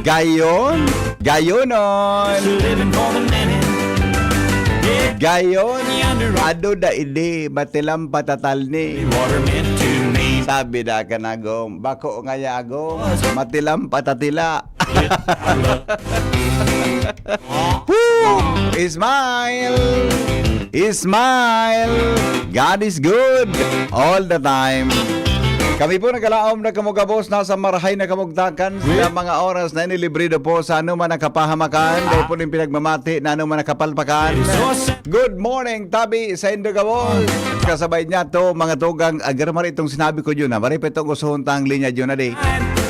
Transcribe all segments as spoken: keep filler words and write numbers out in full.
Gayon, gayonon. Gayon, ado da ini, matilam patatal ni. Sabi da kan agom, bako ngaya agom, matilam patatila. Woo! Smile! Smile! God is good all the time. Kami po nagkalaom na kamugabos na sa marahay na kamugtakan sa mga oras na inilibrido po sa anuman na kapahamakan. Dahil po ning pinagmamati na anuman na kapalpakan. Good morning, tabi sa Indo gabos. Kasabay niya to, mga tugang, agar mara itong sinabi ko yun, ha? Mara pa itong usuhon tang linya yun, adi.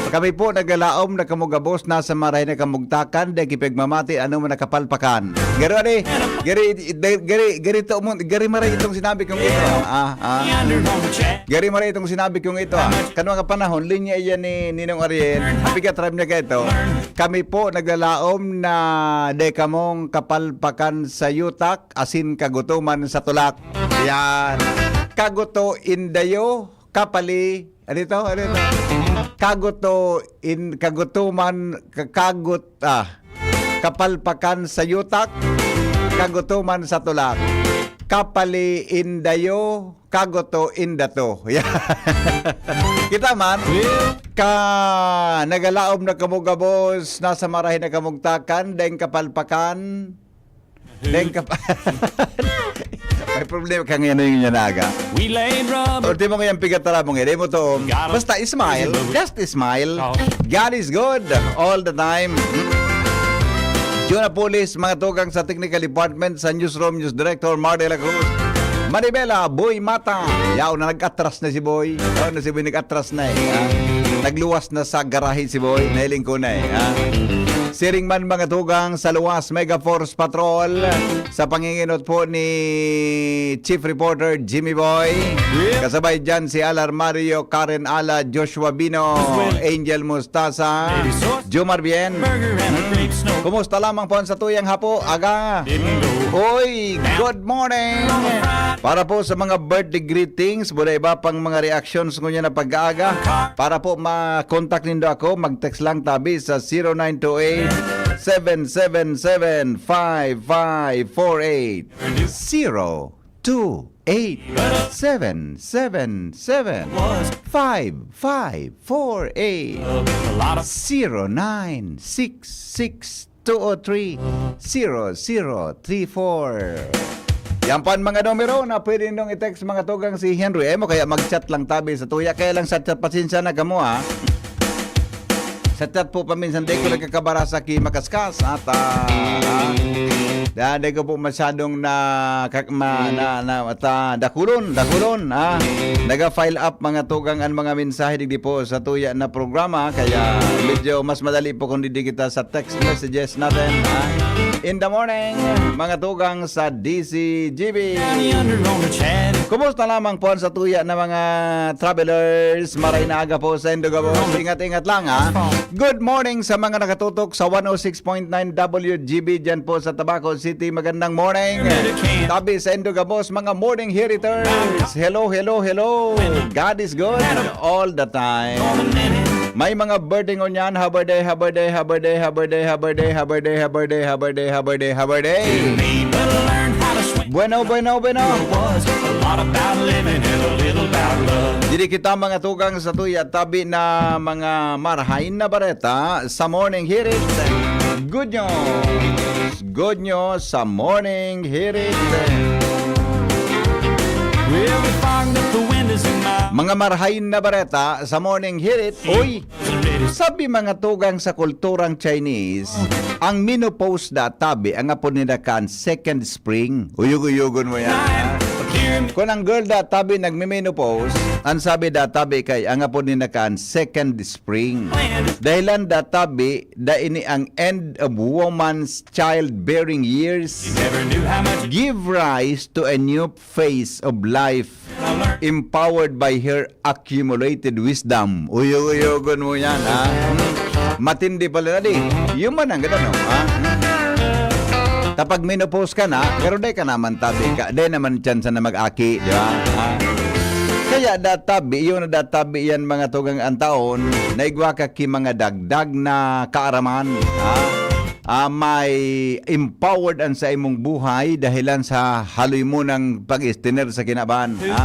Kami po nagkalaom na kamugabos na sa marahay na kamugtakan, dahil kipagmamati, anuman na kapalpakan. Garo, adi. Gari, gari, gari, to, mo- gari mara itong sinabi kong ito. Ah, ah. Gari mara itong sinabi kong ito, ah. Kano nga panahon, linya iyan ni Ninong Ariel. Piga tribe niya ka ito. Kami po naglalaom na de kamong kapalpakan sa yutak, asin kagutoman sa tulak. Yan. Kaguto indayo, kapali, ano ito? Ano ito? Kaguto in, kagutoman, kakagot, ah, kapalpakan sa yutak, kagutoman sa tulak. Kapali indayo, kaguto indato. Kita man, ka nagalaom na kamugabos, nasa marahin na kamugtakan, deng kapalpakan, deng kap-, may problema ka ngayon yung yanaga. We laid rubber. Ultimo ngayon, pigatara mo ngayon, mo to. Basta smile, just smile. Oh. God is good all the time. Jonapolis, mga tugang sa technical department, sa newsroom, news director, Mar de la Cruz. Manibela, Boy Mata. Yaw na nag-atras na si Boy. Yaw na si Boy nag-atras na eh. Ha? Nagluwas na sa garahe si Boy. Nahiling ko na eh. Ha? Siring man, mga tugang, sa luwas, Mega Force Patrol. Sa panginginot po ni Chief Reporter Jimmy Boy. Kasabay dyan si Alar Mario, Karen Ala, Joshua Bino, Angel Mustasa, Jomar Bien. Kumusta lamang po ang satuyang hapo? Aga. Hoy, good morning. Para po sa mga birthday greetings, mula iba pang mga reactions ngunyan na pag-aaga. Para po ma-contact nindo ako, mag-text lang tabi sa zero nine two eight, seven seven seven, five five four eight. Zero two eight, seven seven seven, five five four eight. Zero nine six six two oh three, zero zero three four. Yan po ang mga numero na pwede niyong i-text, mga tugang, si Henry Emo. Kaya mag-chat lang tabi sa tuya. Kaya lang sa chat, pasensya na kamo, ha. Sa chat po paminsan, di ko nagkakabara sa ki makaskas. At, ah, ah, da-, di ko po masyadong na, kak-, ma-, na, na, at, ah, dakulon, dakulon, ha. Naga-file up, mga tugang, ang mga mensahe digdi po sa tuya na programa. Kaya medyo mas madali po kung digdi kita sa text messages natin, ha? In the morning, mga tugang sa D C G B. Kumusta lamang po sa tuya na mga travelers? Maray na aga po sa Indogabos. Ingat-ingat lang, ha? Good morning sa mga nakatutok sa one oh six point nine W G B dyan po sa Tabaco City. Magandang morning. Tabi sa Indogabos, mga morning heriters. Hello, hello, hello. God is good all the time. May mga birthday ngunyan, happy birthday, happy birthday, happy birthday, happy birthday, happy birthday, happy birthday, happy birthday, happy birthday, happy birthday. Bueno, bueno, bueno. Diri kita, mga tugang, sa tuya tabi na mga marahain na bareta sa Morning Hirit. Good news. Good news sa Morning Hirit. Mga marahain na bareta sa Morning Hirit. Uy, sabi, mga tugang, sa kulturang Chinese, ang menopause da tabi, ang apod nila kan second spring. Uyog-uyogon mo yan, ha? Kung ang girl da tabi nagme-menopause, ang sabi da tabi kay ang apod nila kan second spring. Dahilan da tabi, da ini ang end of woman's childbearing years. Give rise to a new phase of life empowered by her accumulated wisdom. Uyog-uyogon mo yan, ha? Hmm. Matindi pala na di. Yun man ang ganda, no? Ha? Hmm. Kapag menopause ka na, pero di ka naman tabi ka, di naman tsansa na mag-aki, di ba? Ha? Kaya databi, iyo na databi yan, mga tugang, an taon, naigwa ka ki mga dagdag na kaaraman, ha? Ah, may empowered an saimong buhay dahilan sa haloy mo nang pag-istiner sa kinaban, ha?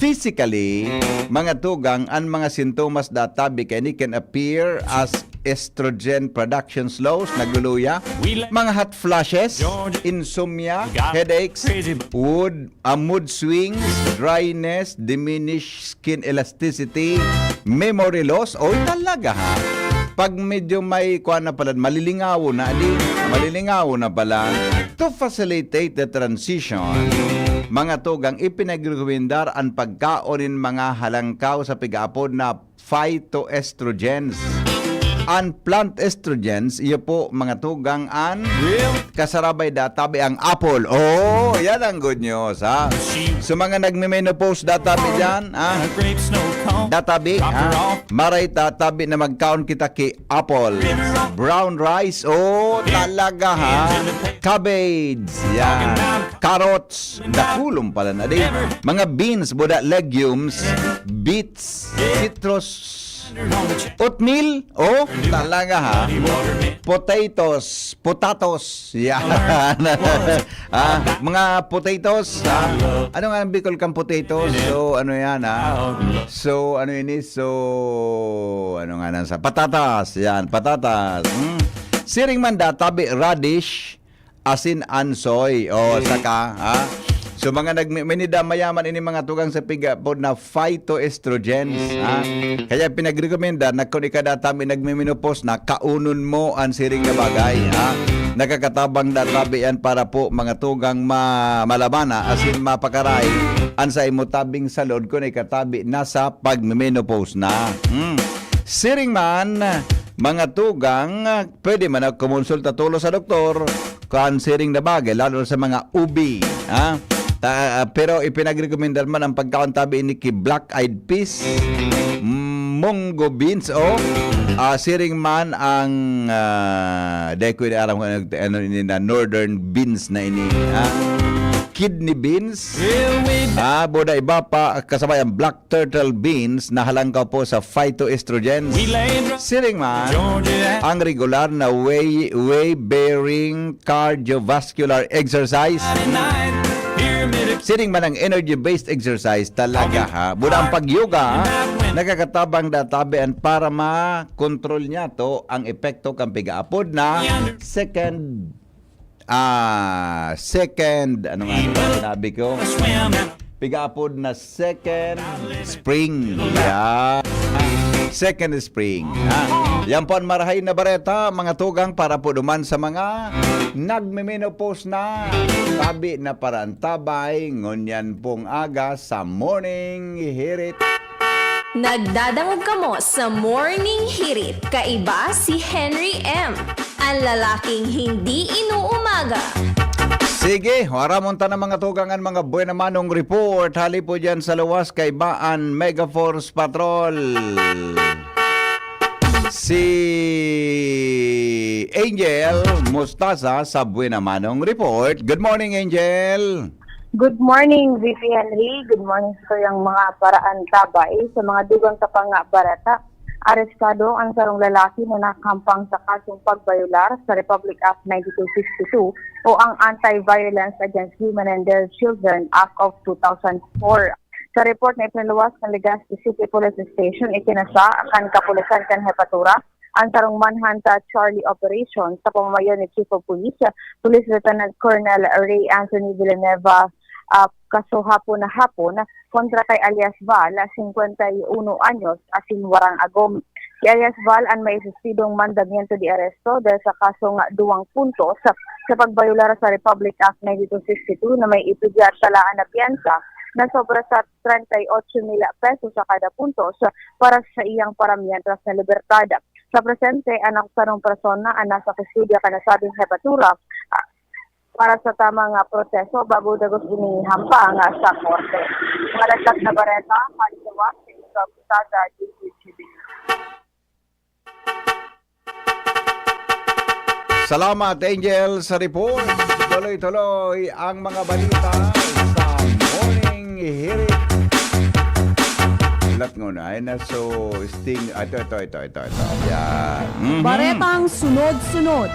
Physically, mga tugang, an mga sintomas databi kaini can appear as estrogen production slows, nagluluya, mga hot flashes, insomnia, headaches, wood, ah, mood swings, dryness, diminished skin elasticity, memory loss. Oy, talaga, ha? Pag medyo may kuwan na pala, malilingawon na, di, malilingawon na pala. To facilitate the transition, mga tugang, ipinagrekomendar an pagkaon nin mga halangkaw sa pigaapod na phytoestrogens. An plant estrogens, iyo po, mga tugang, an kasarabay databi ang apple. Oh, yan ang good news, ha? So, mga nagme-menopause databi dyan, ha? Databi, ha? Maray databi na magkaon kita ki apple. Brown rice, oh, talaga, ha? Cabbage, yan. Carrots, dakulon pala na din. Mga beans, buda, legumes, beets, citrus, oatmeal, oh, talaga, ha? Potatoes, potatoes, yan. Ah, mga potatoes, ha? Ano nga ang Bicol kang potatoes? So, ano yan, ha? So, ano ini? So, ano nga nang sa? Patatas, yan, patatas. Hmm? Siring man databi, radish, asin ansoy. O, saka, ha? So, mga nagmi-, minida mayaman ini mga tugang sa pigaapod na phytoestrogens, ha? Kaya pinagrekomenda na kun ika databi nagme-menopause na, kaunon mo an siring na bagay, ha? Nakakatabang databi yan para po mga tugang ma-, malabana, asin mapakaray an sa imo tabing salod kun ika tabi nasa pagme-menopause na. Hmm. Siring man, mga tugang, pwede man na kumonsulta tolos sa doktor, kan siring na bagay, lalo na sa mga ubi, ha? Ta-, pero ipinagrekomendar man ang pagkaon tabi ini ki black-eyed peas, mm, munggo beans, o, ah, siring man ang, ah, dai ko ini aram kung ano, ano ini na northern beans na ini, ha? Kidney beans, ah, buda iba pa, kasabay ang black turtle beans na halangkaw po sa phytoestrogens. Siring man, ang regular na way, way-bearing cardiovascular exercise. Siring man ang energy-based exercise talaga, ha. Buda ang pag-yoga, nakakatabang databi an para ma-control niya to ang epekto kan pigaapod na second, ah, second, ano nga ang sinabi ko? Pigaapod na second spring. Yeah. Second spring. Ha? Yan po ang marahay na bareta, mga tugang, para po duman sa mga nagme-menopause na. Tabi na para ang tabay, ngunyan pong aga sa Morning Hirit. Nagdadangog kamo sa Morning Hirit, kaiba si Henry M, ang lalaking hindi inuumaga. Sige, aramon ta na mga tugang an mga buena manong report. Hali po dyan sa luwas, kaiba an Mega Force Patrol. Si Angel Mostaza sa Buena Manong Report. Good morning, Angel. Good morning, V P Henry. Good morning sa kayang mga paraan tabay. Sa mga dugang ka pa nga bareta, arestado ang sarong lalaki na nakahampang sa kasong pagbayolar sa Republic Act ninety-two sixty-two o ang Anti-Violence Against Women and Their Children Act of two thousand four. Sa report na ipinaluwas ng Legazpi City Police Station, ikinasa kan kapulisan kan Hepatura ang sarong manhunt charge operation sa pamamayo ni Chief of Police, Police Lieutenant Colonel Ray Anthony Villanueva, ah, kaso hapon na hapon kontra kay alias Val, singkwenta y uno anyos, asin warang agom. Si alias Val an maisustidong mandamiento de aresto dahil sa kasong duwang puntos sa pagbayolar sa Republic Act ninety-two sixty-two na may ipigya talaan na piyansa na sobra sa treinta y ocho mil pesos sa kada puntos para sa iyang paramientras na libertad. Sa presente, an akusarong persona an nasa kustodiya kan nasabing hepatura, ah, para sa tamang, ah, proseso bago dagos inihampang, ah, sa korte. Mga dagdag na bareta, hali sa Washington, Saga, D P G B. Salamat, Angel, sa report. Tuloy-tuloy ang mga balita sa Morning Hirit. Ay, naso, Sting. Ah, ito, ito, ito, ito, ito. Yan. Mhm. Baretang sunod-sunod.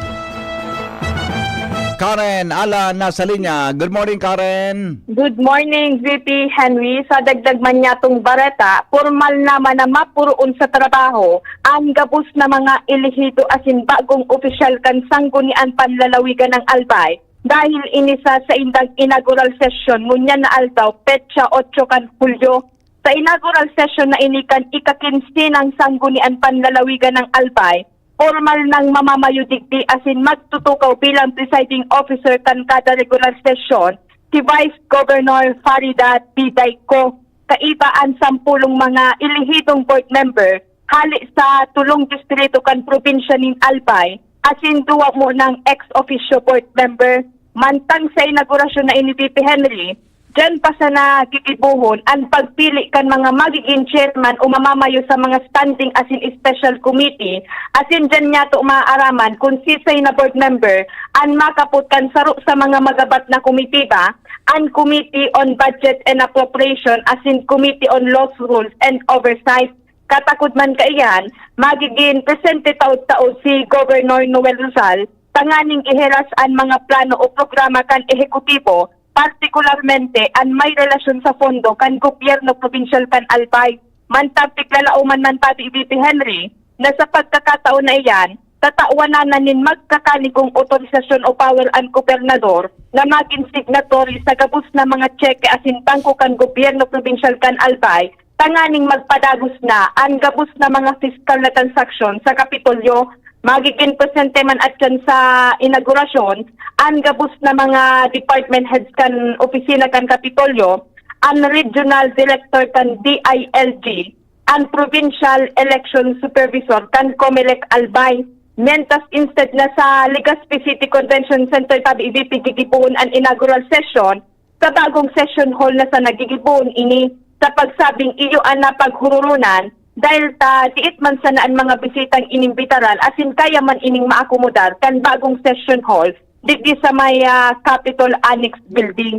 Karen Ala nasa linya. Good morning, Karen. Good morning, V P Henry. Sa dagdag man niya tong bareta, pormal naman na mapuroon sa trabaho ang gabos na mga elehido asin bagong opisyal kan Sanggunian Panlalawigan ng Albay dahil ini sa saindang inaugural session ngunyan na aldaw, petsa otso kan Hulyo. Sa inaugural session na ini kan ika-kinse ng Sanggunian Panlalawigan ng Albay, pormal nang mamamayo digdi asin magtutukaw bilang presiding officer kan kada regular session si Vice Governor Farida Didayco. Kaiba an sampulong mga elehidong board member hale sa tulong distrito kan probinsya nin Albay, asin duwa mo ng ex officio board member. Mantang sa inaugurasyon na ini, V P Henry, diyan pa sana gigibohon an pagpili kan mga magigin chairman o mamamayo sa mga standing asin special committee, asin diyan niyato maaaraman kun sisay na board member an makapot kan saro sa mga magabat na komitiba, an Committee on Budget and Appropriation asin Committee on Laws, Rules, and Oversight. Katakod man kaiyan, magigin presente taod-taod si Governor Noel Rosal tanganing ihiras an mga plano o programa kan ehekutibo, partikularmente an may relasyon sa pondo kan gobyerno probinsyal kan Albay. Mantang piglalaoman man pati V P Henry na sa pagkakataon na iyan, tatawan na nin magkakanigong otorisasyon o power an gobernador na magin signatory sa gabos na mga tseke asin bangko kan gobyerno probinsyal kan Albay tanganing magpadagos na an gabos na mga fiskal na transaksyon sa Kapitolyo. Magigin presente man atyan sa inaugurasyon an gabos na mga department heads kan opisina kan Kapitolyo, an regional director kan D I L G, an provincial election supervisor kan Comelec Albay. Mientras instead na sa Legazpi City Convention Center tabi V P gigibohon an inaugural session, sa bagong session hall na sana gigibohon ini sa pagsabing iyo an napaghuroronan, dahil ta diit man sana an mga bisitang inimbitaran asin kaya man ining maakomodar kan bagong session hall digdi sa may, ah, Capitol Annex Building.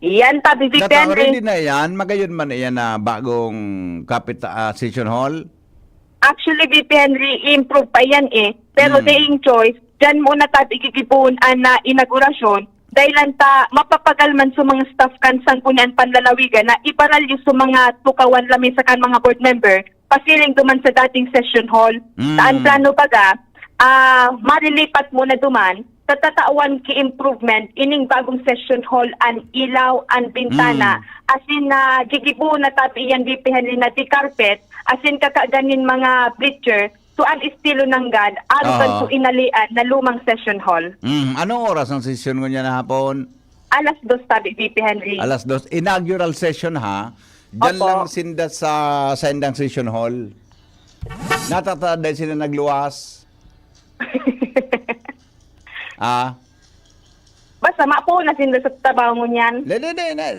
Yan, tabi, V P Henry. Ready na yan? Magayon man iyan na bagong kapit, ah, session hall? Actually, V P Henry, i-improve pa yan eh. Pero Hmm. the in choice, dyan muna tabi gigibohon an, ah, inaugurasyon. Dahil lang ta, mapapagal man sa mga staff kan Sanggunian Panlalawigan na ibaralyo sa mga tukawan lamesa kan mga board member, pasiring duman sa dating session hall. Hmm. Sa ang plano baga, ah, marilipat muna duman, sa tatawan ki improvement, ining bagong session hall, an ilaw, an bintana, Hmm. asin na gigibohon na tabi iyan, V P Henry, na di carpet, asin kakaganin mga bleacher, so an estilo nanggad, arugan Aha. so inalian na lumang session hall. Hmm. Anong oras ang session ngunyan na hapon? Alas dos tabi, V P Henry. Alas dos. Inaugural session, ha? Diyan Opo. Lang sinda sa, sa indang session hall. Natataday sila nagluwas. Ah, Basta mapo na sinda sa trabaho ngunyan. Hindi, hindi, hindi.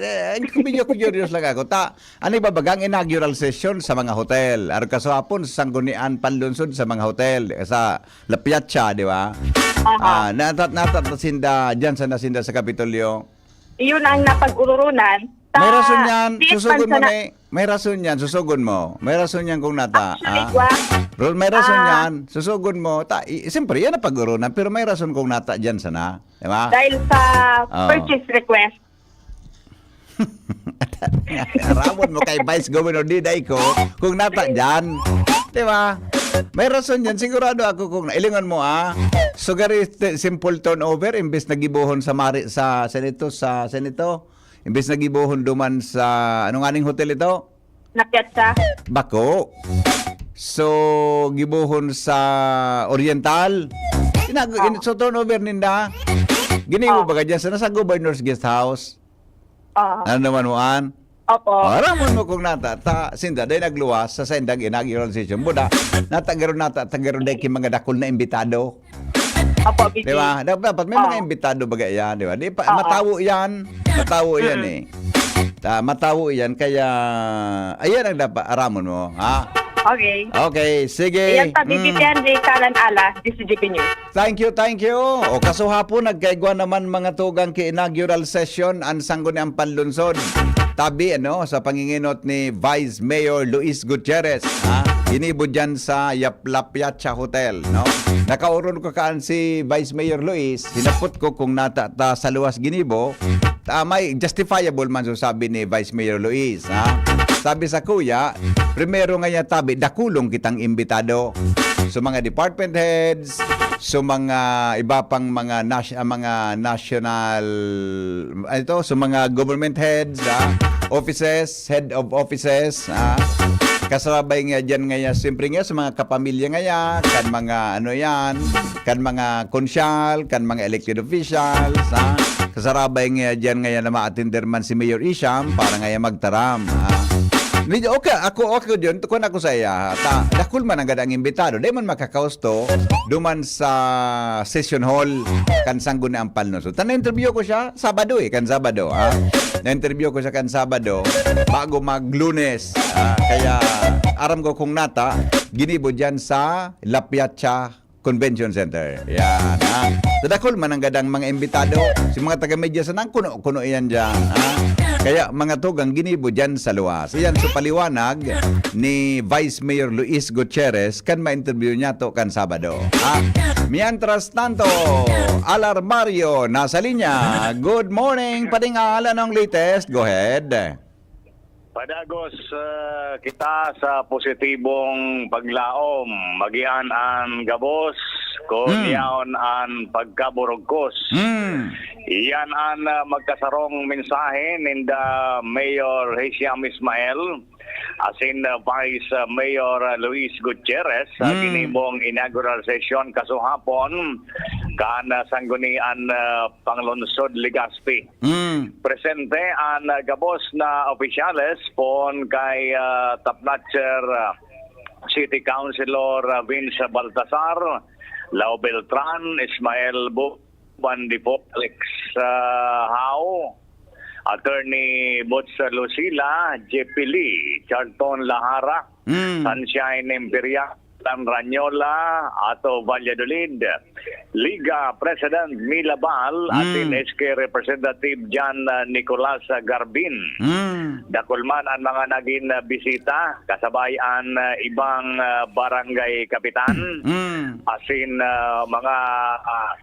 Medyo curious lang ako. Ta, ano ba bagang inaugural session sa mga hotel? Arog kasuhapon, sa Sanggunian Panlunsod sa mga hotel. Sa La Piazza, di ba? Aha. Ah, natat, natat na sinda, dyan sa nasinda sa Kapitolyo. Iyon ang napag-ururunan. Ta, May rason yan. di Susugon pa mo sana- na eh. May rason yan. Susugon mo. May rason yan kung nata. Actually, Ah. kwa. Ron, may rason Ah. yan. Susugon mo. Ta, i, siyempre, yan ang pag-urunan. Pero may rason kung nata dyan sana. Di ba? Dahil sa Oo. purchase request. Aramon mo kay Vice Governor Didayco kung nata dyan. Di ba? May rason yan. Sigurado ako kung nailingon mo, ah. So, gari, t- simple turnover, imbes na gibohon sa mari, sa Senito, sa Senito, imbes na gibohon duman sa, ano nga ning hotel ito? Na piyatsa. Bako. So, gibohon sa Oriental. Inago, in, so, turnover ninda. Ginibo Oh. Baga dyan sa nasa Governor's Guest House. Oo. Ano naman mo, an? Opo. Oh, aramon mo kung nata, ta, sinda, day nagluwas sa sendang inaugural session. Buda, natagaro nata, tagaro day ki mga dakul na imbitado. Opo, V P. Di ba? Dap-, dapat may mga Oo. imbitado baga yan, di ba? Di pa, Oo. matawo yan. Matawo yan eh. Ta, matawo yan. Kaya, ayan ang dapat aramon mo. Ha? Okay. Okay, sige. Iyan tabi, Mm. V P Henry, Karan Ala, D C G B News. Thank you, thank you. O kasuhapon, nagkaigwa naman mga tugang ki inaugural session ang Sangguniang Panlunsod. tabi, ano, sa pangingenot ni Vice Mayor Luis Gutierrez, ha? Ginibo diyan sa Yap-, La Piazza Hotel, no? Nakaoror ko kaan si Vice Mayor Luis, hinapot ko kung nata ta sa luwas ginibo, ta may justifiable man so sabi ni Vice Mayor Luis, ha? Sabi sa kuya, primero nga niya tabi, dakulong kitang imbitado. So, mga department heads, so, mga iba pang mga nas-, ah, mga national, ano ito, so, mga government heads, ah, offices, head of offices, ah, kasarabay nga diyan nga ya, siyempre nga sa mga kapamilya nga ya, kan mga ano yan, kan mga konsyal, kan mga elected officials, ah, kasarabay nga diyan nga ya na ma-attender man si Mayor Isham para nga ya magtaram, ah. Medyo okay, ako, ako diyan, tukon ako sa iya, ta, dakul man ang gadang imbitado, di man makakausto, duman sa session hall, kan Sangguniang Panlungsod. Ta, na-interview ko siya, Sabado eh, kan Sabado, ha? Na-interview ko siya kan Sabado, bago mag-Lunes. Ah, kaya, aram ko kung nata, ginibo diyan sa La Piazza Convention Center. Yan, ha? Sa dakul man ang gadang mga imbitado, si mga taga-media sa nang kuno-kuno yan diyan, ha? Kaya mga tugang ginibo diyan sa luwas. Yan, so paliwanag ni Vice Mayor Luis Gutierrez kan ma-interview niya to kan Sabado. Ah, mientras tanto, Alarmario nasa linya. Good morning, Pading Al. Anong latest? Go ahead. Padagos, ah, kita sa positibong paglaom. Magian an gabos, kun Hmm. yaon an pagkaburugkos. Hmm. Iyan an, ah, magkasarong mensahe ninda Mayor Hisham Ismael asin, ah, Vice, ah, Mayor, ah, Luis Gutierrez sa Hmm. ginibong inaugural session kasuhapon kan, ah, Sangguniang, ah, Panglungsod Legazpi. Hmm. Presente an, ah, gabos na opisyales poon kay, ah, Taplatcher, ah, City Councilor, ah, Vince Baltasar, Lau Beltran, Ismael Bu-, Bandipo, Alex, ah, Hao, Attorney Boots Lucila, J P Lee, Charlton Lahara, Hmm. Sunshine Imperial, Tan Ranyola, Ato Valladolid, Liga President Mila Bal, Hmm. asin S K Representative Jan, ah, Nicolas Garbin. Hmm. Dakul man an mga nagin, ah, bisita, kasabay an, ah, ibang, ah, barangay kapitan, Hmm. asin, ah, mga, ah,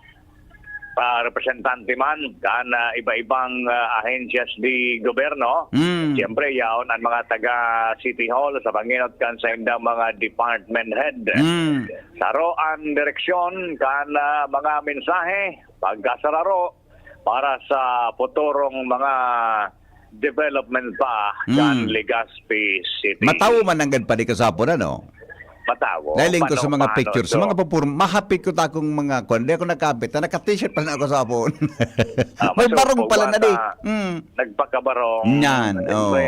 ah, representante man kan, ah, iba-ibang, ah, ahensyas di gobyerno. Mm. Siyempre, yaon an mga taga City Hall sa pangenot kan saindang mga department head. Mm. Saro an direksyon kan, ah, mga mensahe, pagkasararo para sa futurong mga development pa kan Mm. Legazpi City. Matawo man nanggad pa di kasapon, ano? Matawo. Nahiling ko Paano, sa mga paano? picture, sa So, mga pupur-, mahapit ko ta akong mga kwan. Di ako nakapit, na naka-t-shirt pa na ako sa hapon. Ah, May masupog barong pala na di. bata, Mm. nagpakabarong. Yan, oo. Siyempre,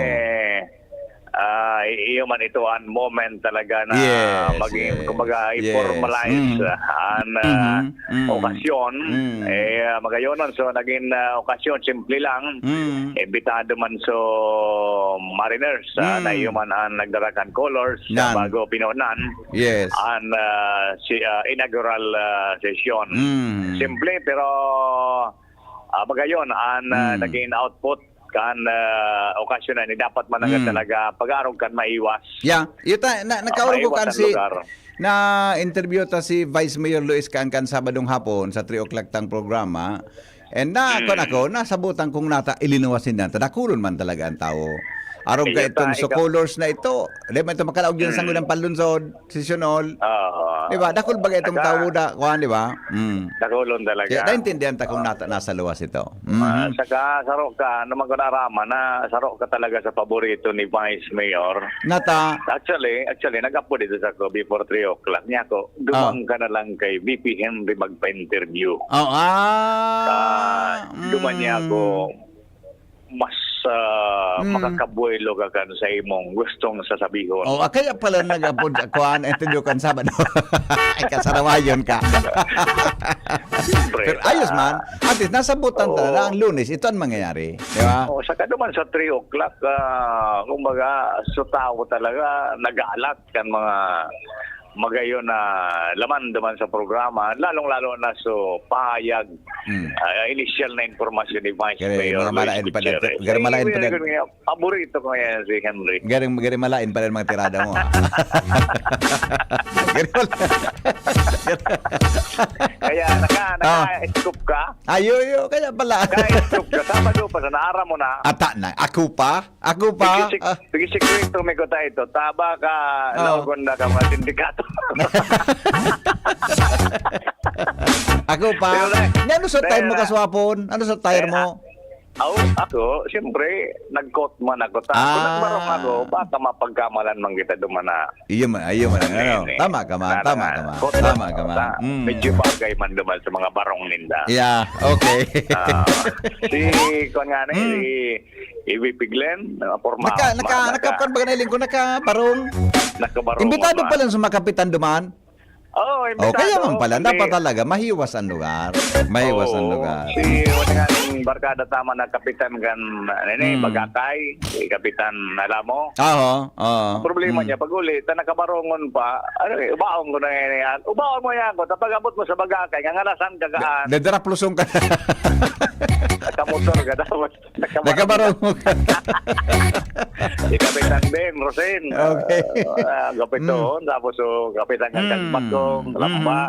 ah, i-, iyo man ito an moment talaga na Yes, maging, yes, kumbaga, yes. i-formalize Mm. an, ah, Mhm, mm. okasyon. Mm. Eh, ah, magayonon. So, naging, ah, okasyon, simple lang. Mm. Imbitado man so Mariners, ah, Mm. na iyo man an nagdara kan colors, ah, Yan. bago pinunan Yes. an, ah, si, ah, inaugural, ah, session. Mm. Simple, pero, ah, magayon an, ah, Mm. naging output kan, ah, okasyon na ini. Dapat man Mm. talaga pag-aarog kan maiwas. Yeah. Yuta, na, Ah, nagkaurog ko maiwas kan an si, lugar. Na-interview ta si Vice Mayor Luis kan, kan Sabadong hapon sa three o'clock tang programa. And na, Mm. kwan ako, nasabutan kong nata, ilinuwas ninda. Dakulon man talaga ang tao. Arog ka Iyo ta, itong ikaw. scholars na ito. Di ba ito makalaog yun sa Mm. Sangguniang Panlungsod, Session Hall? Oo. Di ba? Dakul ba itong Saka, tao da, kwan, di ba? Mm. dakulon talaga. Kaya naintindihan ta kung Oo. nata, nasa luwas ito. Ah, Mhm. saka saro ka, naman ko naaraman na saro ka talaga sa paborito ni Vice Mayor. Nata. Actually, actually, nag-apo dito sa ko before three o'clock. Niya ako, Oh. dumang ka na lang kay V P Henry magpa-interview. Oh, ah. Ah, duman niya Mm. ako, mas, ah, Mm. makakabuelo ka kan sa imong gustong sasabihon. Oh, ah, kaya pala nag-apo sa kwan, interview kan Sabado. Ay, kasarawayon ka. Siyempre, Pero ayos ah, man. At least, nasabutan ta Oo. na ang Lunes, ito ang mangyayari. Di ba? Oh, saka duman sa three o'clock, ah, kumbaga, sa tao talaga, nag-aalat kan mga magayon na laman duman sa programa, lalong-lalo na so pahayag, Hmm. ah, inisyal na impormasyon ni Vice Gari, Mayor mga malain Luis pa dito. Gutierrez. Gari, malain pa dito. Paborito ko yan si Henry. Gari, gari, malain pa rin mga tirada mo, ha? Gari, malain. Kaya naka, Ah. naka-scoop ka? Ayo, yo, kaya pala. Naka-scoop ka. Sabado pa, sa naara mo na. Ata na. Ako pa? Ako pa? Sige, sig-, Ah. sige, sikreto, may kuta ito. Taba ka, Oh. laogon na ka, mga sindikato. Ako pa? Pero na, Ano sa tire mo, kaya na, kaswapon? Ano sa tire kaya mo? Aw, ako, siyempre, nag-coat man ako. Ta-, kung Ah. nagbarong ako, baka mapagkamalan man kita duman na. Iyo man, iyo man, Ano ano. yun eh? Tama ka man, Nara-, tama ka man. coat Tama man, ka man. ta-, Mm. medyo bagay man duman sa mga barong ninda. Yeah, okay. Ah, si, kuwan nga na, Mm. si Iwi Piglen, ah, porma-, Naka-, ma-, naka-, naka-, nakakuan ba ka na, Lingkod? Nakabarong? Nakabarong Imbitado pa. pa lang sa mga kapitan duman? Oo, Oh, imbitado. kaya man pala, Hindi. dapat talaga mahiwas ang lugar. Mahiwas ang Oo. lugar. Si, wala nga ning barkada tama na kapitan kan, ano ni, Hmm. Bagakay, si Kapitan Alamo. Aho, oo. Problema Hmm. niya, pag uli, ta nakabarongon pa, ano eh, ubaon ko na yan, yan. Ubaon mo yan ko, tapag abot mo sa Bagakay, nga ngalasan ka gaan. Da-, dadrapluson ka na. Nakamotor ka, tapos Nakabarong. Nakabarong ka. Si Kapitan Ben Rosen. Okay. Ah, ah, gapit Hmm. doon. Tapos, so, Kapitan Hmm. Kagkag Bagong, Hmm. Lamba.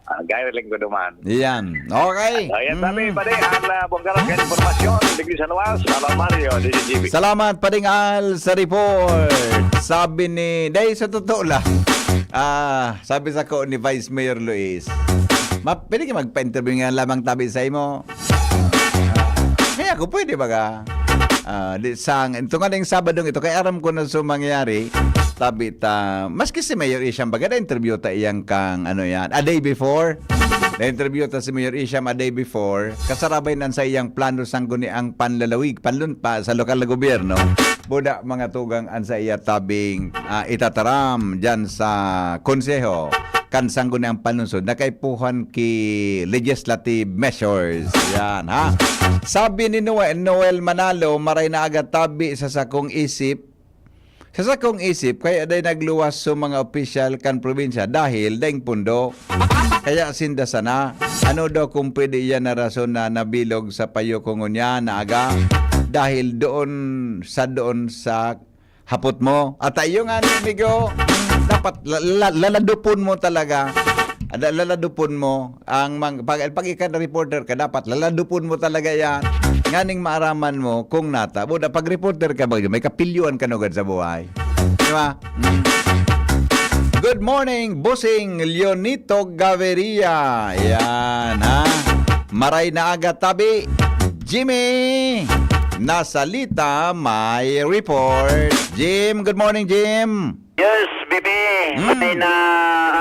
Ah, gaya rin ko duman. Yan. Okay. Ayan, Hmm. sabi, pare, ang, ah, buong karang informasyon, digdi sa luwas, Papa Mario, D J G B. Salamat, Paring Al, sa report. Sabi ni, dahil sa totoo lang, ah, sabi sa ko ni Vice Mayor Luis, "Ma-, pwede ka magpa-interview nga lamang tabi sa imo?" Kaya ako, pwede ba ka? Ah, di sang, ito nga na yung Sabadong ito, kaya aram ko na so mangyayari. Tabi ta, maski si Mayor Isham, baga na-interview ta iyang kang, ano yan, a day before. Na-interview ta si Mayor Isham a day before. Kasarabay nan sa iyang plano sangguni ang panlalawig, panlun-, pa, sa lokal na gobyerno. Buda mga tugang an sa iya tabing, ah, itataram dyan sa konseho. Kan sangguni ang panlungsod, nakaipuhan ki legislative measures. Yan, ha? Sabi ni Noel, Noel Manalo, maray na aga tabi sa sakong isip. Sa sakong isip, kaya day nagluwas so mga opisyal kan probinsya dahil daing pundo. Kaya sinda sana. Ano daw kung pwede iyan na rason na nabilog sa payo ko ngunyan na aga? Dahil doon sa, doon sa hapot mo. At iyo nga, amigo, dapat la-, la-, laladupon mo talaga. Ada, laladupon mo ang mang-, pag, pag ika na reporter ka, dapat laladupon mo talaga yan. Nganing maaraman mo kung nata. Buda, pag reporter ka, ba, may kapilyuan ka nugad sa buhay. Di ba? Mm. Good morning, Bossing Leonito Gaviria. Yan, ha? Maray na aga, tabi. Jimmy Nasalita may report. Jim, good morning, Jim. Yes, Bibi. Mm. Maray na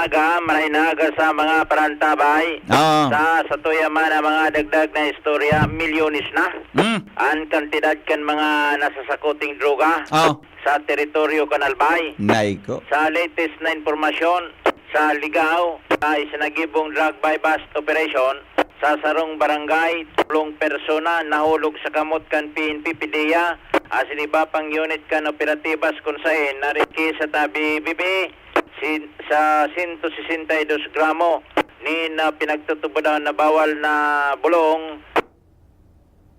aga, maray na aga sa mga parantabay. Oo. Sa, sa tuya man ang mga dagdag na istorya, milyones na Mm. ang kantidad kan mga nasasakuting droga Oo. sa teritoryo kan Albay. Nay ko. Sa latest na impormasyon, sa Ligao, sa isinagibong drug buy-bust operation, sa sarong barangay, tatlong persona nahulog sa kamot kan P N P PDEA, asin iba pang unit kan operatibas kun saen nariki sa tabi, Bibi, sin-, sa sento sesenta y dos gramo nin, ah, pinagtutubodan na bawal na bulong,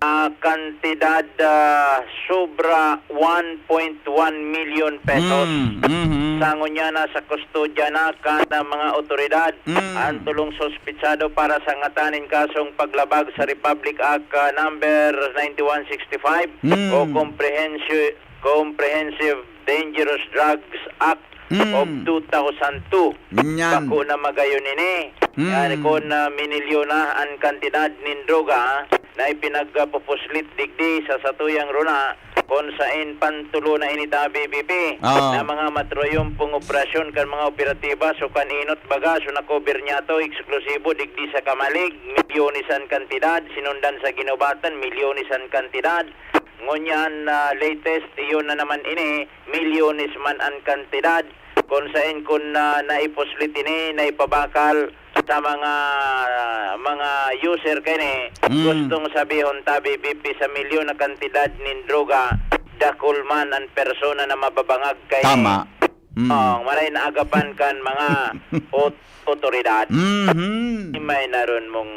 ah, kantidad, ah, sobra one point one milyon pesos. Mm, mhm. Sa ngunyan na sa kustodya na kan mga otoridad Mm. ang tulong suspitsado para sa ngatanin kasong paglabag sa Republic Act, ah, number ninety-one sixty-five Mm. o Comprehensive, Comprehensive Dangerous Drugs Act Mm. of two thousand two. Nyan. Bako na magayon ini. Mm. Yan, kun, ah, minilyon na ang kantidad nin droga na ipinagpupuslit digdi sa satuyang runa, kun saen pantulo na ini ta, B B P, Oo. na mga matroyompong operasyon kan mga operatiba, so kan inot baga, so nakober niya to, eksklusibo digdi sa Camalig, milyones an kantidad, sinundan sa Guinobatan, milyones an kantidad. Ngunyan, ah, latest, iyon na naman ini, milyones man an kantidad. Kun saen kun, ah, naipuslit ini, naipabakal sa mga, mga user kaini, Mm. gustong sabihon ta, B B P, sa milyon na kantidad nin droga, dakul man an persona na mababangag kaini. Tama. Mm. Oh, maray naagapan kan mga ot-, otoridad. Mhm. May naron mong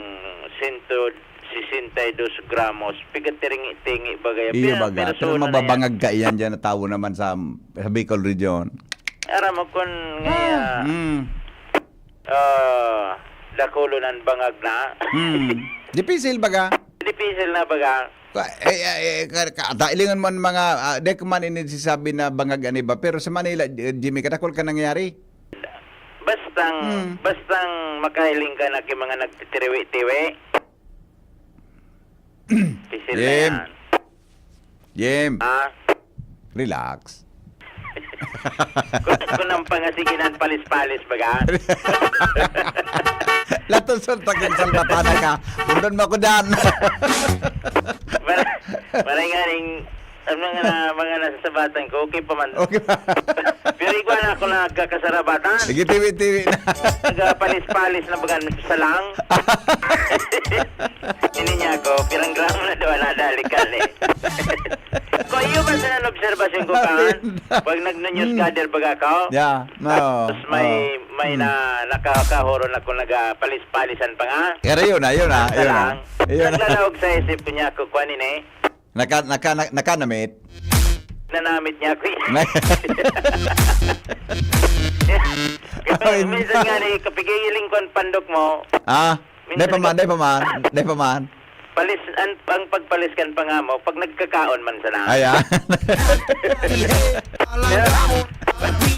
sento sesenta y dos gramos, pigatiringi-tingi bagay. Iyo Pero, baga. pero Pero suna na yan. mababangag ka iyan dyan na tawo naman sa, sa Bicol Region. Aram mo kun Ah, nga, mm. ah, dakulo nan bangag na. Mm. Dipisil baga. Dipisil na baga. Ka-, eh, eh, eh, ka-, ka-, dailingon man mga, ah, di ko man ini sisabi na bangag an iba, pero sa Manila, eh, Jimmy, kadakol ka nangyari? Bastang, Hmm. bastang makahiling ka na ki mga nagtitiriwi-tiwi. Pisil na Jim. yan. Jim. Ah? Relax. Kung, kung ang pangasiginan, palis-palis, baga? Latos sa tagang salbatana ka. Undon mo ako dyan. Mar-, maray nga ning, ang mga na, mga nasasabatan ko, okay pa man. Okay pa. Pero igwa na ako nagkakasarabatan. Sige, tiwi-tiwi na. Nagpalis-palis na baga sa lang. Ini niya ako, pirang gramo na daw nadalikan eh. Kung iyo ba sa obserbasyon ko, kan? Pag nag-news Hmm. gather baga ka, Yeah. Oo. tapos may, Oo. may Hmm. na, nakakahoron ako nagapalis-palisan pa nga. Pero yun na, yun na, Sa yun na. lang. Yun na. Naglalaog sa isip ko niya ako, kuwan ini. Naka-, naka-, na-, nakanamit? Nanamit niya ako eh. Na- Ay. Minsan nga ni, kapigiling ko ang pandok mo. Ah, Minsan dai pa man, ka- dai pa man, dai pa man. Palis, ang, ang pagpaliskan pa nga mo, pag nagkakaon man sana. Ay, ah. Pero,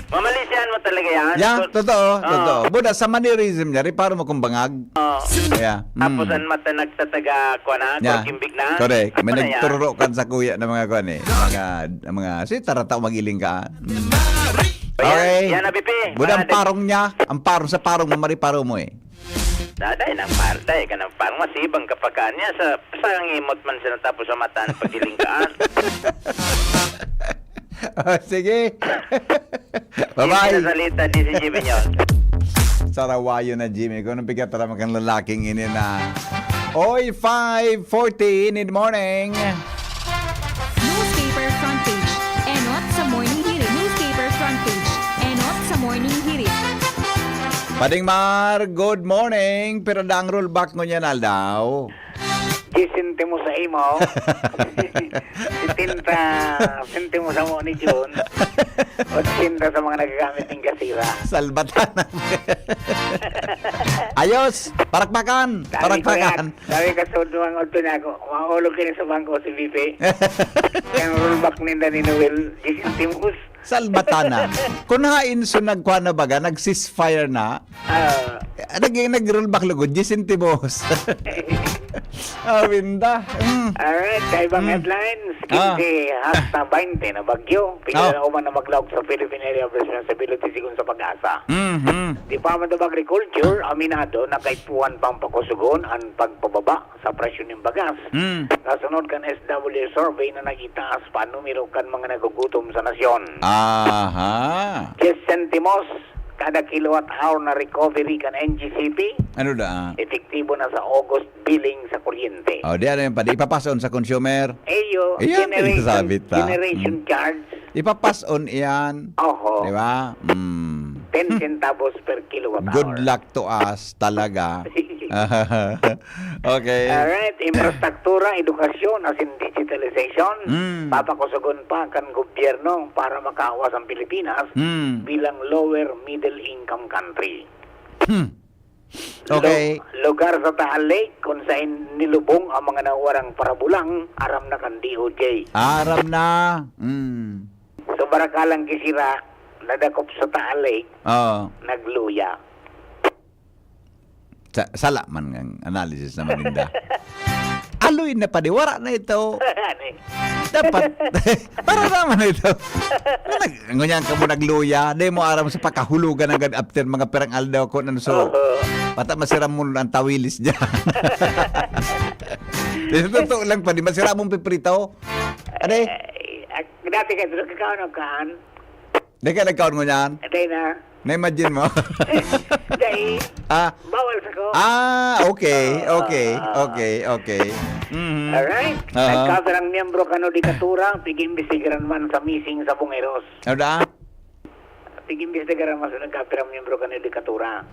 mamalisyan mo talaga yan. Yeah, So, totoo, oo. totoo. Buda, sa mannerism niya, reparo mo kung bangag. Oo. Yeah. Tapos Mm. ang mata nagtataga, kuwan na, Yeah. kurkimbig na. Correct. May Ano na yan? nagtururo kan sa kuya ng mga kuwan eh. Mga, mga, si tarata magiling ka. Mm. Ayan, Okay. yan, Abipi. Buda, ang Mga parong niya, ang parong sa parong mo, mariparo mo eh. Daday nang par-, daday ka nang parong masibang ka pa ka niya sa, sa ngimot man siya tapos sa mata na pagiling kaan. Oh, sige. Bye-bye. Hindi na salita, di si Jimmy yun. Sarawayo na, Jimmy. Kung anong bigat, tara, magkang lalaking ini na. Oy, five forty in the morning. Newspaper front page. Enot sa morning hirit. Newspaper front page. Enot sa morning hirit. Pading Mar, good morning. Pero dang rollback ngunyan aldaw. Diez centimos sa imo. Setenta centimos sa mo ni Jun. Ochenta sa mga nagagamit ning gasira. Salbatan. Ayos! Parakpakan! Sabi ko Parakpakan! yan, sabi ka, "Sud, mga udto na ako. Maulog ka na sa bangko, si Bibi." Yung rollback ninda ni Noel, diez centimos. Salbatana. Kung hain so nagkuha na baga, nag-ceasefire na, Ah. eh, nag-, nag-rollback lugod, diez centimos. Ah, winda. Mm. Alright, sa ibang Mm. headlines, Ah. quince hasta bainte na bagyo. Pigil Oh. na uman na maglaog sa Philippine Area of Responsibility sigon sa PAGASA. Mhm. Department of Agriculture, aminado na kaipuhan pang pakusugon ang pagpababa sa presyo nin bagas. Mm. Kasunod kan S W survey na nag-itaas pa numero kan mga nagugutom sa nasyon. Aha. Diez centimos kada kilowatt hour na recovery kan N G C P. Ano da? Epektibo na sa August billing sa kuryente. Oh, di ano yung padi? Ipapason sa consumer? Eyo, Iyan, generation, isasabit ta. generation Mm. charge. Ipapason iyan. Oho. Di ba? Mm. Ten centavos per kilowatt hour. Good luck to us talaga. Okay. Alright, infrastruktura, edukasyon, asin digitalization, Mm. papakusugon pa kan gobyerno para makaawas ang Pilipinas Mm. bilang lower middle income country. Hmm. Okay. Lu-, lugar sa Taal Lake kung saan nilubong ang mga nawarang parabulang, aram na kan D O J. Aram na. Mm. So, barakalang kisira, nadakop sa Taal Lake, Oo. nagluya. Sa-, sala man ngang analysis naman ninda. Aloy na padi, wara na ito. Ano eh? Dapat, para naman ito. Nag-, ngunyan ka mo nagluya, di mo aram sa pakahulugan ng gad-, after mga perang aldaw ko, ano, so, Oo. pata masiram mo ang tawilis dyan. Di, totoo lang padi, masiram mong piprito. Ano eh? Eh, ak-, dati ka, dito ka, ano, kaan? Di ka nagkaon ngunyan? Dai na. Na-imagine mo? Dai. Ah. Bawal sa ko. Ah, okay, Ah, okay, ah. okay, okay. Mhm. Alright. Aha. Nagkasarang miyembro kan hudikatura, pig-imbestigaran man sa missing sa Bungeros. Ano da? Sige, imbestigaran mas nagkapirang miyembro kan hudikatura.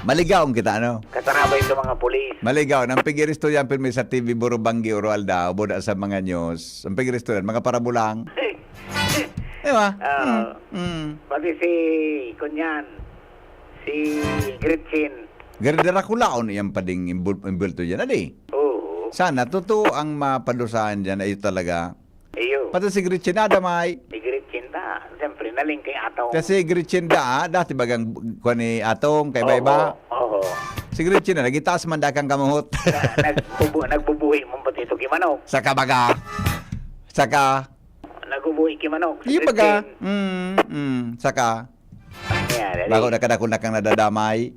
Maligaw ang kita, ano? Katarabay sa mga pulis. Maligaw. Nang pigiristo yan, pirmi sa T V Burubanggi, Oro Aldaw, buda sa mga news. Ang pigiristo yan, mga parabulang. Di ba? Ah, Mm, mm. Pati si, kunyan, si Gretchen. Gari Draculaon, iyan pa ding imbul-, imbulto dyan, adi? Oo. Sana, totoo ang mapadusahan dyan, ayo talaga. Iyo. Pati si Gretchen Adamay. Si Gretchen ta. Siyempre, naling kay Atong. Kasi Gretchen da, ah, dati bagang kuha ni Atong, kay Oo, Bayba. Oo. Si Gretchen na, nagitaas man dakang kamuhot. Na, nagbubu-, nagbubuhi mong patito ki manok. Sa kabaga. Saka. Nagbubuhi ki manok. Si Gretchen. Baga. Mm, mm. Saka. Yan, dali. Bako na kadakon na kang nadadamay.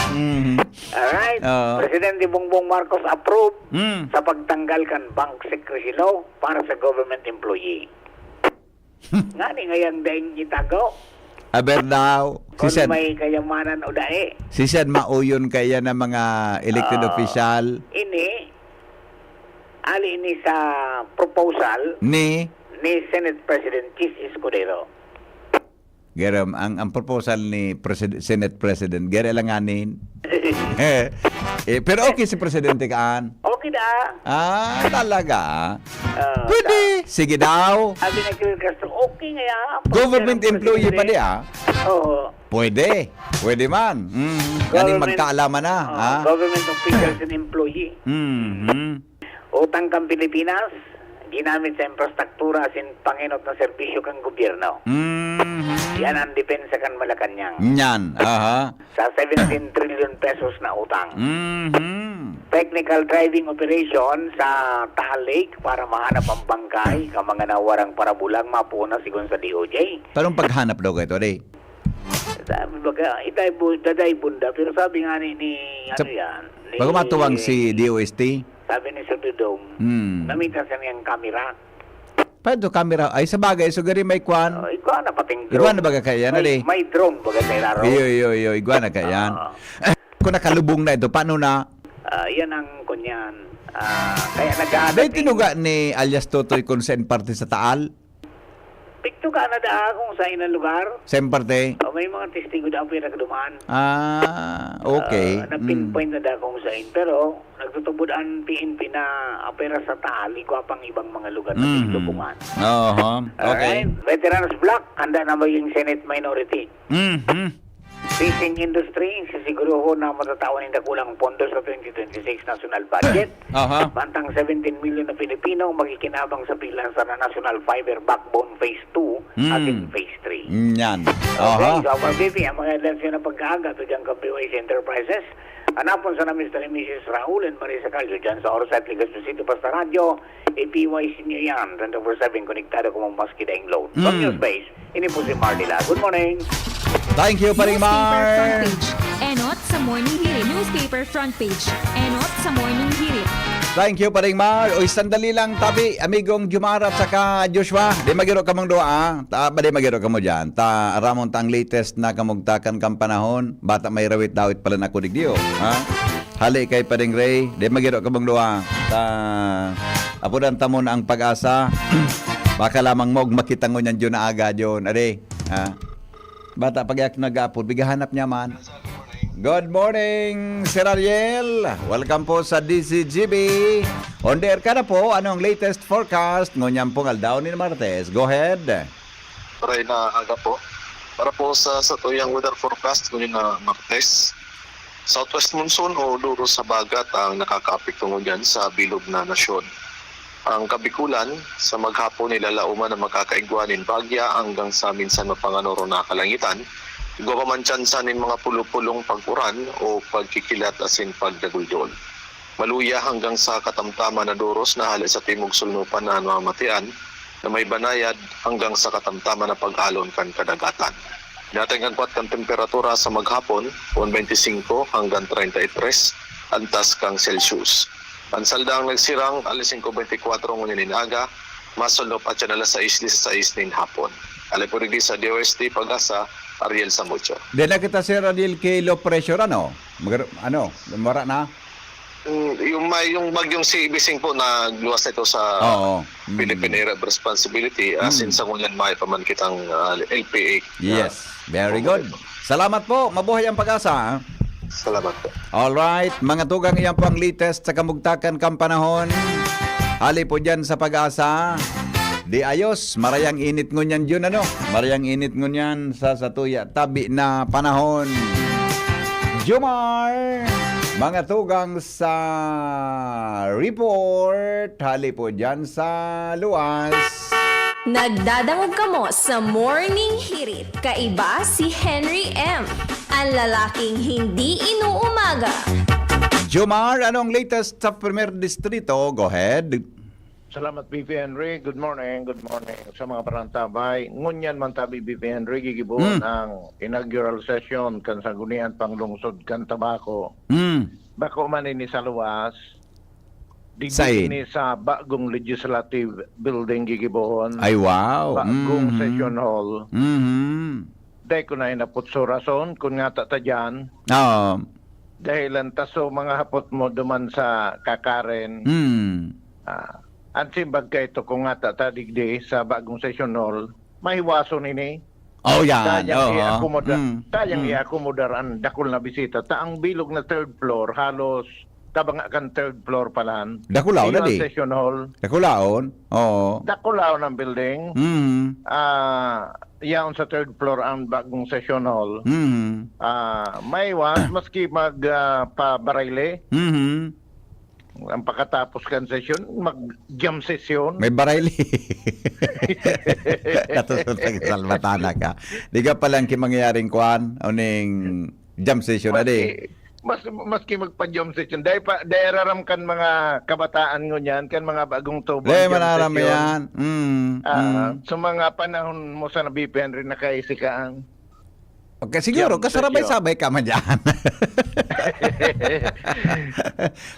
Mhm. Alright. Oo. Presidente Bongbong Marcos approve Mm. sa pagtanggal kan bank secrecy law para sa government employee. Ngani ngayang daing itago? Aber daw, si Kung Sen, may kayamanan o dai. Si Sen mauyon kaya na mga elected Ah, official. Ini, ali ini sa proposal Ni? ni Senate President Chiz Escudero. Garo, ang, ang proposal ni Presid-, Senate President, garo alanganin. Eh, pero okay si Presidente kaan. Okay na. Ah, talaga? Ah, Pwede. ta- Sige daw. Sabi ni Fidel Castro, okay nga yan. Government Presidente. Employee pa di, ah. Oo. Pwede. Pwede man. Mm. Ganing Government, magkaalaman na, oo, ha? Government officials and employee. Mhm. Utang kan Pilipinas, ginamit sa infrastruktura asin pangenot na serbisyo kan gobyerno. Mhm. Yan ang depensa kan Malacañang. Yan, aha. Sa seventeen trillion pesos na utang. Mhm. Technical driving operation sa Taal Lake para mahanap ang bangkay kan mga nawarang parabulang mapuna, sigon sa D O J. Parang paghanap daw kayo, di? Sabi baga, itay bu-, daday bunda, pero sabi nga ni, ni, Sa, ano yan, ni bago matuwang si D O S T? Sabi ni Sir Dodong, Hmm. namita sa niyang kamera. Paano kamera? Ay, sa bagay, so gari may kwan. Oh, igwa na pating Igwa drone. na baga kaya yan, May, ali? may drone baga sa ilaro. Iyo, iyo, iyo, igwa na kaya yan. Oo. Kung nakalubong na ito, paano na? Ah, yan ang kunyan. Ah, kaya nag-aagating. May tinuga ni alias Totoy kung saan parte sa Taal? Pigtuga na daa kung sa inang lugar. Saan parte? O, may mga testigo daa ang pinagdumaan. Ah, okay. Ah, na-pinpoint Mm. na daa kung saan. Pero, nagtutubod ang P N P na apera sa Taal, igwa pang ibang mga lugar na Mhm. pigdukungan. Oho. Okay. Alright. Veterans Bloc, handa na maging Senate minority. Mhm. Fishing industry, sisiguruhon na matatawan nin dakulang pondo sa twenty twenty-six national budget. Aha. Mantang seventeen million na Pilipino ang makikinabang sa pilansa na National Fiber Backbone Phase two Mm. asin Phase three. Yan. Okay, Aha. so, Pag-ibig, ang mga headlines na pagkaaga, bigyan ka P Y C Enterprises. Hanapon sa na Mister and Missus Raul and Marisa Calio dyan sa Orsat, Legazpi City, Basta Radyo, i-P Y C niyo yan. Twenty-four seven konektado kamo maski daing load. From Mm. Newspace, ini po si Marlila. Good morning. Thank you, Paring Newspaper Mar. Front page. Enot sa Morning Hirit. Newspaper front page. Enot sa Morning Hirit. Thank you, Paring Mar. Uy, sandali lang, tabi, amigong Jumar at saka Joshua. Di magiro kamong duha, ah. Ta, ba di magiro kamo dyan? Ta, aramon ta ang latest na kamugtakan kang panahon. Bata may rawit-dawit pala na kudigdiyo, ha? Hali kay Paring Ray, di magiro kamong duha. Ta, apudan ta mo na ang Pag-asa. Baka lamang mo, makita ngunyan dyan na aga dyan. Ade, ha? Bata, pag yak nag-aapod, bigahanap niya man. Good morning, Sir Ariel. Welcome po sa D Z G B. On the air ka na po. Ano ang latest forecast ngunyan pong aldaw ni Martes? Go ahead. Maray na aga po. Para po sa satuyang weather forecast ngunyan na Martes, southwest monsoon o duro sa bagat ang nakakaapekto ngunyan sa bilog na nasyon. Ang Kabikulan, sa maghapon, nilalaoman na makakaigwa nin bagya hanggang sa minsan mapanganoro na kalangitan. Igwa pa man tsansa nin mga pulo-pulong pag-uran o pagkikilat asin pagdaguldol. Maluya hanggang sa katamtaman na doros na hale sa timog sulnupan na namamatian na may banayad hanggang sa katamtaman na pag-alon kan kadagatan. Dating agwat kan temperatura sa maghapon, one twenty-five hanggang treinta y tres antas kan Celsius. An saldang nagsirang alas singko beintikwatro ngunyan nin aga, masulop at yan alas sais disisais nin hapon. Alay po digdi sa D O S T Pag-asa, Ariel Samucho. Di na kita, Sir Ariel, kay low pressure, ano? Mag-, ano? Mara na? Mm, yung may, yung bagyong C B sing po, nagluwas na ito sa Oo. Mm. Philippine Area of Responsibility, as in Mm. sa ngunyan may pa man kitang, ah, L P A. Yes. Very good. Salamat po. Mabuhay ang PAGASA, ah. Salamat po. Alright, mga tugang, iyan po ang latest sa kamugtakan kan panahon. Hali po dyan sa PAGASA. Di ayos, marayang init ngunyan dyan, ano? Marayang init ngunyan sa satuya tabi na panahon. Jomar, mga tugang sa report, hali po dyan sa luwas. Nagdadangog kamo sa Morning Hirit. Kaiba si Henry M, ang lalaking hindi inuumaga. Jomar, anong latest sa Primer Distrito? Go ahead. Salamat, B P Henry. Good morning, good morning sa mga parantabay. Ngunyan man tabi, B P Henry, gigibohon Hmm. ang inaugural session kan Sanggunian Panglungsod kan Tabaco. Hmm. Bako man ini sa luwas, digdi Sain? ini sa bagong legislative building gigibohon. Ay, wow. Bagong Mhm. session hall. Mhm. Dai ko na hinapot so rason kun ngata ta diyan. Oo. Dahilan ta so mga hapot mo duman sa kakaren. Hmm. Ah, an simbag kaito kung ngata ta digdi sa bagong session hall, mahiwason ini. Oh, yan. Kayang Oo. i-akomodar, Mm. kayang Mm. i-akomodar an dakul na bisita. Ta ang bilog na third floor, halos tabanga kan third floor pa lang. Dakulaon na Iyo ang di. session hall. Dakulaon? Oo. Dakulaon ang building. Mm. Ah, yaon sa third floor ang bagong session hall. Mm. Ah, maiwas, maski mag, ah, pa Barayli. Mm. Ang pagkatapos kan session, mag-jam session. May Barayli. Katusot ang salbatana ka. Di ka palang kimangyaring kwan, uning jam session na di. Maski, mas, maski magpa-jam session. Dahil pa, dahil raram kan mga kabataan ngunyan, kan mga bagong tubo, Dahil jam manaram session. yan. Mm, Ah, mm. sa mga panahon mo sa nabipihan rin nakaisi ka ang Okay, siguro, Jam kasarabay-sabay ka man dyan.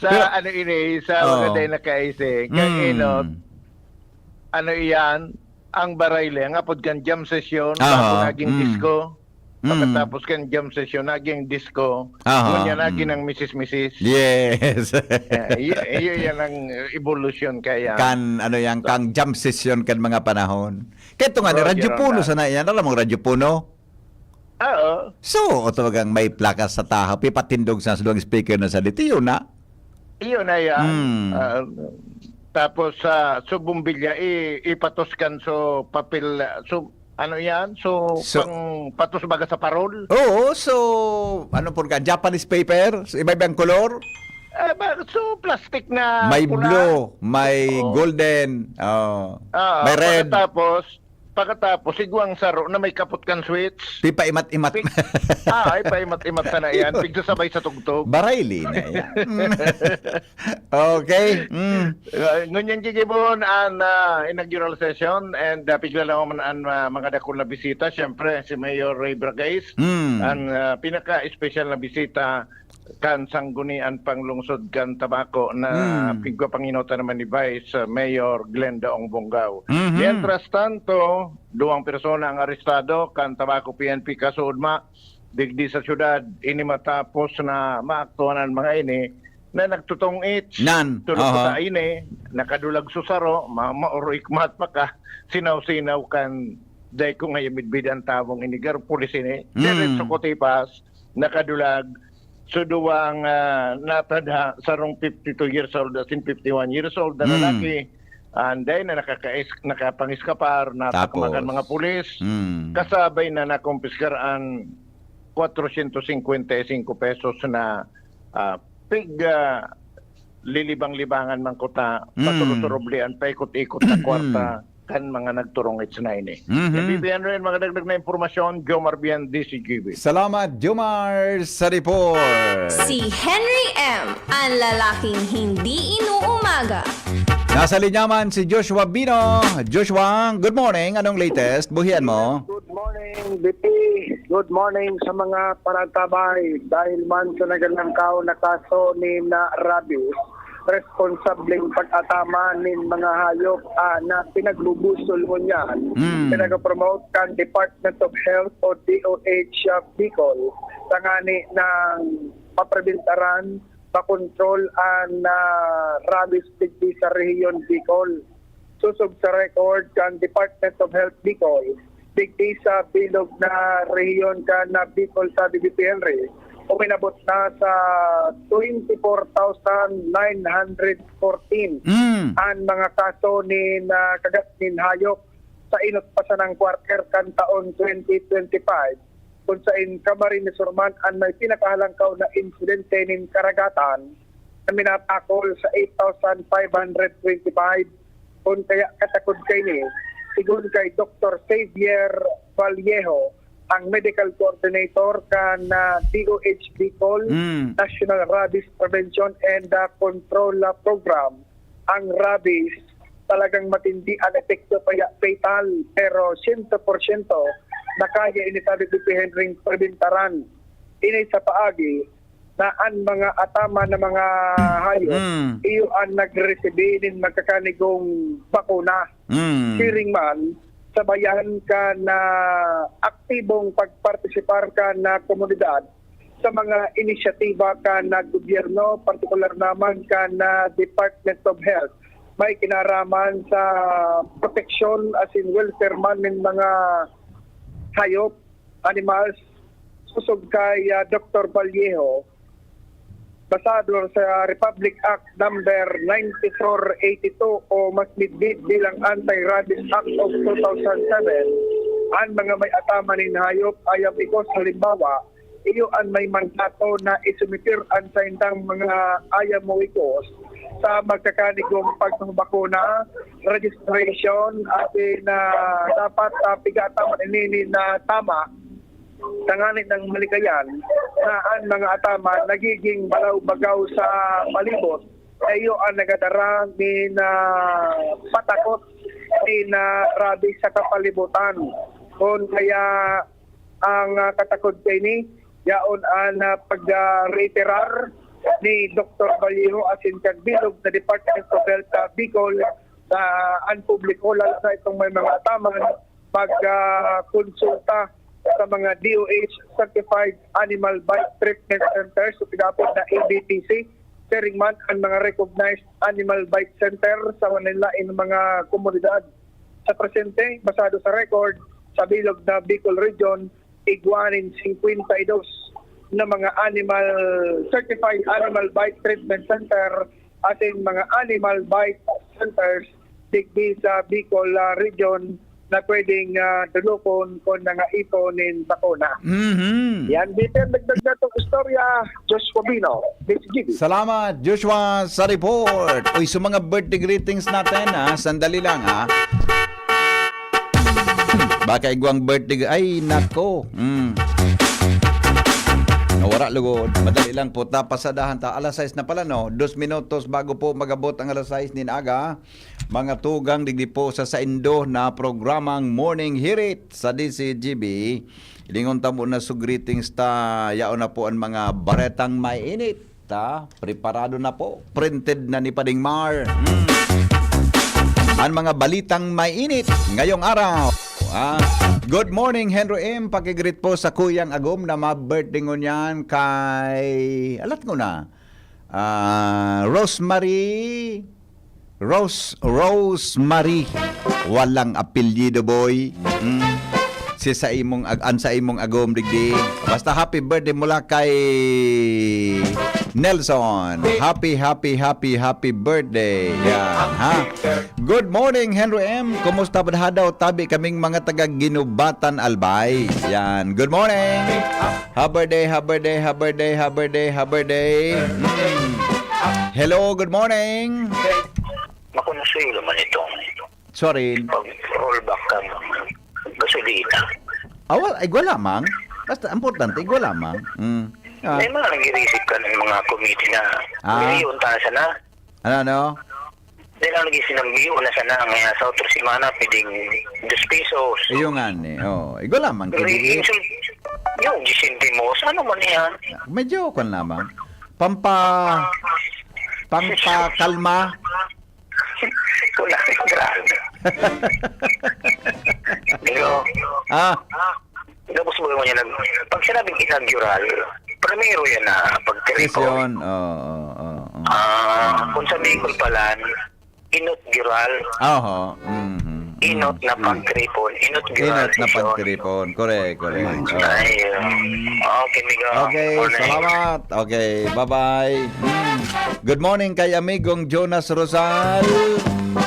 Sa Pero, ano ini, sa mga oh. day nakaisi, kang Mm. inot, ano iyan, ang Barayli, ang apod kan jam session, Aha. bago naging Mm. disco. Mm. Pagkatapos kan jam session, naging disco. Aha. Ngunyan, naging Mm. ang misis-misis. Yes. Eh, iyo, iyo yan ang evolution kaya. Kan, ano yan, So, kang jam session kan mga panahon. Kaya ito nga, ni Oh, Radyo Puno Jonah. sana yan. Alam mo, Radyo Puno? Oo. So, o talagang may plakas sa tahaw, pipatindog sa duwang speaker na sa litiyo na. Iyon na yan. Hmm. Ah, tapos, ah, so, bombilya, i-, ipatos kan, so, papel, ah, so, ano yan? So, So, pang patos baga sa parol? Oo, so, ano po ka, Japanese paper? So, iba-ibang kolor? Eh, ba, so, plastic na May pula. blue, may Oo. golden, oh, Ah, may red. pagkatapos, Pagkatapos, igwang saro na may kapot kan switch. Pipaimat-imat. Pi-, ah, ay, paimat-imat sana yan. Pigsasabay sa tugtog. Barayli na yan. Okay. Mm. Ah, ngunyan gigibohon an, ah, inaugural session and, ah, piglalawang man an, ah, mga dakul na bisita. Siyempre, si Mayor Ray Bragais, Mm. ang, ah, pinaka-espesyal na bisita kan Sanggunian Panglungsod kan Tabaco na Hmm. pigpapanginotan naman ni Vice Mayor Glenda Ong Bongao. Mhm. Mientras tanto, duwang persona ang arestado kan Tabaco P N P kasuodma digdi sa syudad. Ini matapos na maaktuhan ang mga ini na nagtutong-its. Nan. Tulog Aha. sa ini, nakadulag sa saro, ma-, maurikmat pa ka, sinaw-sinaw kan dai ko ngayon midbid ang tabong ini, gar pulis ini. Hmm. Diretso ko tipas, nakadulag. So, duwang, ah, natadha, sarong fifty-two years old, as in fifty-one years old na Hmm. lalaki. And then, na nakakais-, nakapangiskapar, natakmakan Tapos? mga pulis. Hmm. Kasabay na nakumpiskar ang kwatrosyentos singkwenta y singko pesos na, ah, pig, ah, lilibang-libangan man kuta, Hmm. paturuturublian, paikot-ikot na Hmm. kwarta kan mga nagturong-its na ini. Mhm. Yan, B P N rin, mga dagdag na impormasyon, Jomar Bian, D C G B. Salamat, Jomar, sa report. Si Henry M, ang lalaking hindi inuumaga. Nasa linya man si Joshua Bino. Joshua, good morning. Anong latest? Buhian mo? Good morning, B P. Good morning sa mga parantabay. Dahil man sa nagalangkaw na kaso ni na rabies, responsableng pag-atama nin mga hayop, ah, na pinagbubusol ngunyan, Mm. pinag-promote kan Department of Health o D O H, ah, Bicol, tangani ng papreventaran makontrol an, ah, rabies digdi sa rehiyon Bicol. Sosog sa record kan Department of Health Bicol, digdi sa bilog na rehiyon kan, ah, Bicol sa B B P Henry, uminabot na sa twenty-four thousand nine hundred fourteen Mm. an mga kaso nin, ah, kagat nin hayop sa inot pa sanang quarter kan taon twenty twenty-five, kun sain Camarines Sur man an may pinakahalangkaw na insidente nin karagatan na minatakol sa eight thousand five hundred twenty-five. Kun kaya katakod kaini, sigon kay Doktor Xavier Vallejo, ang medical coordinator kan, ah, D O H Bicol Mm. National Rabies Prevention and, ah, Control, ah, Program, ang rabies talagang matindi an epekto kaya fatal, pero siyento porsyento na kaya ini ta digdi pi Henry prebentaran. Ini sa paagi na an mga ataman na mga hayop, Mm. iyo an nagresibi nin magkakanigong bakuna. Mm. Siring man, sabayan kan, ah, aktibong pagpartisipar kan, ah, komunidad sa mga inisyatiba kan, ah, gobyerno, partikular naman kan, ah, Department of Health. May kinaraman sa proteksyon asin welfare man nin mga hayop, animals, sosog kay, ah, Doktor Vallejo, basado sa Republic Act Number ninety-four eighty-two o mas midbid bilang Anti-Rabies Act of two thousand seven, an mga may ataman nin hayop, ayam ikos, halimbawa, iyo an may mandato na isumiter an saindang mga ayam o ikos sa magkakanigong pagpapabakuna, registration, asin, ah, dapat, ah, pigataman ini nin tama tanganing malikayan na an mga ataman nagiging balaw-bagaw sa palibot, na iyo an nagadara nin, ah, patakot nin, ah, rabies sa kapalibutan. Kun kaya ang, ah, katakod kaini, yaon an, ah, pag, ah, reiterar ni Doktor Vallejo asin kan bilog na Department of Health sa Bicol, sa an publiko, lalo na itong may mga ataman, mag, ah, konsulta sa mga D O H certified animal bite treatment centers o pinapod na A B T C. Siring man an mga recognized animal bite center sa Manila in mga komunidad. Sa presente, basado sa record, sa bilog na Bicol Region, igwa nin singkwenta y dos na mga animal, certified animal bite treatment center asin mga animal bite centers digdi sa Bicol, ah, Region na pwedeng, ah, dulokon kun nangaipon nin bakuna. Mhm. Yan, Peter, dagdag na itong istorya. Joshua Bino, D C G B. Salamat, Joshua, sa report. Uy, sa mga birthday greetings natin, ha? Sandali lang, ha? Baka igwang birthday, ay, nako. Mm. Nawara, lugod. Madali lang po, ta, pasadahan ta. Alas sais na pala, no? Dos minutos bago po magabot ang alas sais nin aga. Mga tugang, digdi po sa saindo na programang Morning Hirit sa D C G B. Lingon ta muna sa greetings ta, yaon na po ang mga baretang mainit, ta. Preparado na po. Printed na ni Pading Mar. Mm. Ang mga balitang mainit ngayong araw. Ah, good morning, Henry M. Pakigreet po sa kuyang agom na ma-birthday ngunyan kay, alat ko na, ah, Rosemary Rose, Rosemary. Walang apelyido, boy. Mm. Si sa imong ag-, an sa imong agom, digdi. Basta happy birthday mula kay Nelson. Happy, happy, happy, happy birthday. Yan, ha? Good morning, Henry M. Kumusta ba daw? Tabi kaming mga taga Ginubatan, Albay. Yan. Good morning. Happy birthday, happy birthday, happy birthday, happy birthday, happy birthday. Mm. Hello, good morning. Makonsuelo man itong Sorry. Pag-roll back ka ng gasolina. Ah, wala, igwa lamang. Basta, importante, igwa lamang. Mm. Ah. May mga nag-iisip ka ng mga committee na Ah. Milyon ta sana. Ano, ano? Dahil ang nag-isinambiyo na sana, kaya sa otro semana, pwedeng dos pesos. Iyo nga ni, oh. Igwa lamang, Pero kaibigan. Yung, yung, yung, sentimo, sa ano man yan? Medyo, kwan lamang. Pampa-, pampakalma. Wala, grabe. Pero, Ah. Tapos ba mo niya nag-, pag sinabing inaugural, primero yan na pagtiripon. Sesyon, oo. Ah, kung sa Bicol pala, inot giral. Oho. Mhm. Inot na pagkripon. Inot giral. Inot na pagkripon. Correct, correct. Oh. Ay, uh, okay, Migo. Okay, salamat. Okay, bye-bye. Mm. Good morning kay amigong Jonas Rosal.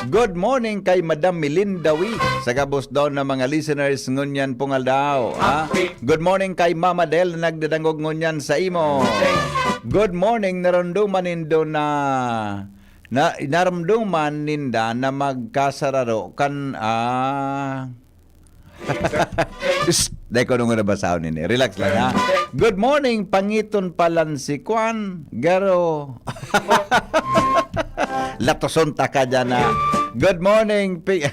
Good morning kay Madam Melinda Wee. Sa gabos daw na mga listeners ngunyan pong aldaw, ha? Good morning kay Mama Del na nagdadangog ngunyan sa imo. Good morning, naramdaman nindo na, na, naramdaman ninda na magkasararo kan, ah. Shh! Dai ko nung nabasahon ini. Relax lang, ha? Good morning, pangiton palan si Kwan. Garo. Latoson ta ka dyan, ha? Good morning, pi-,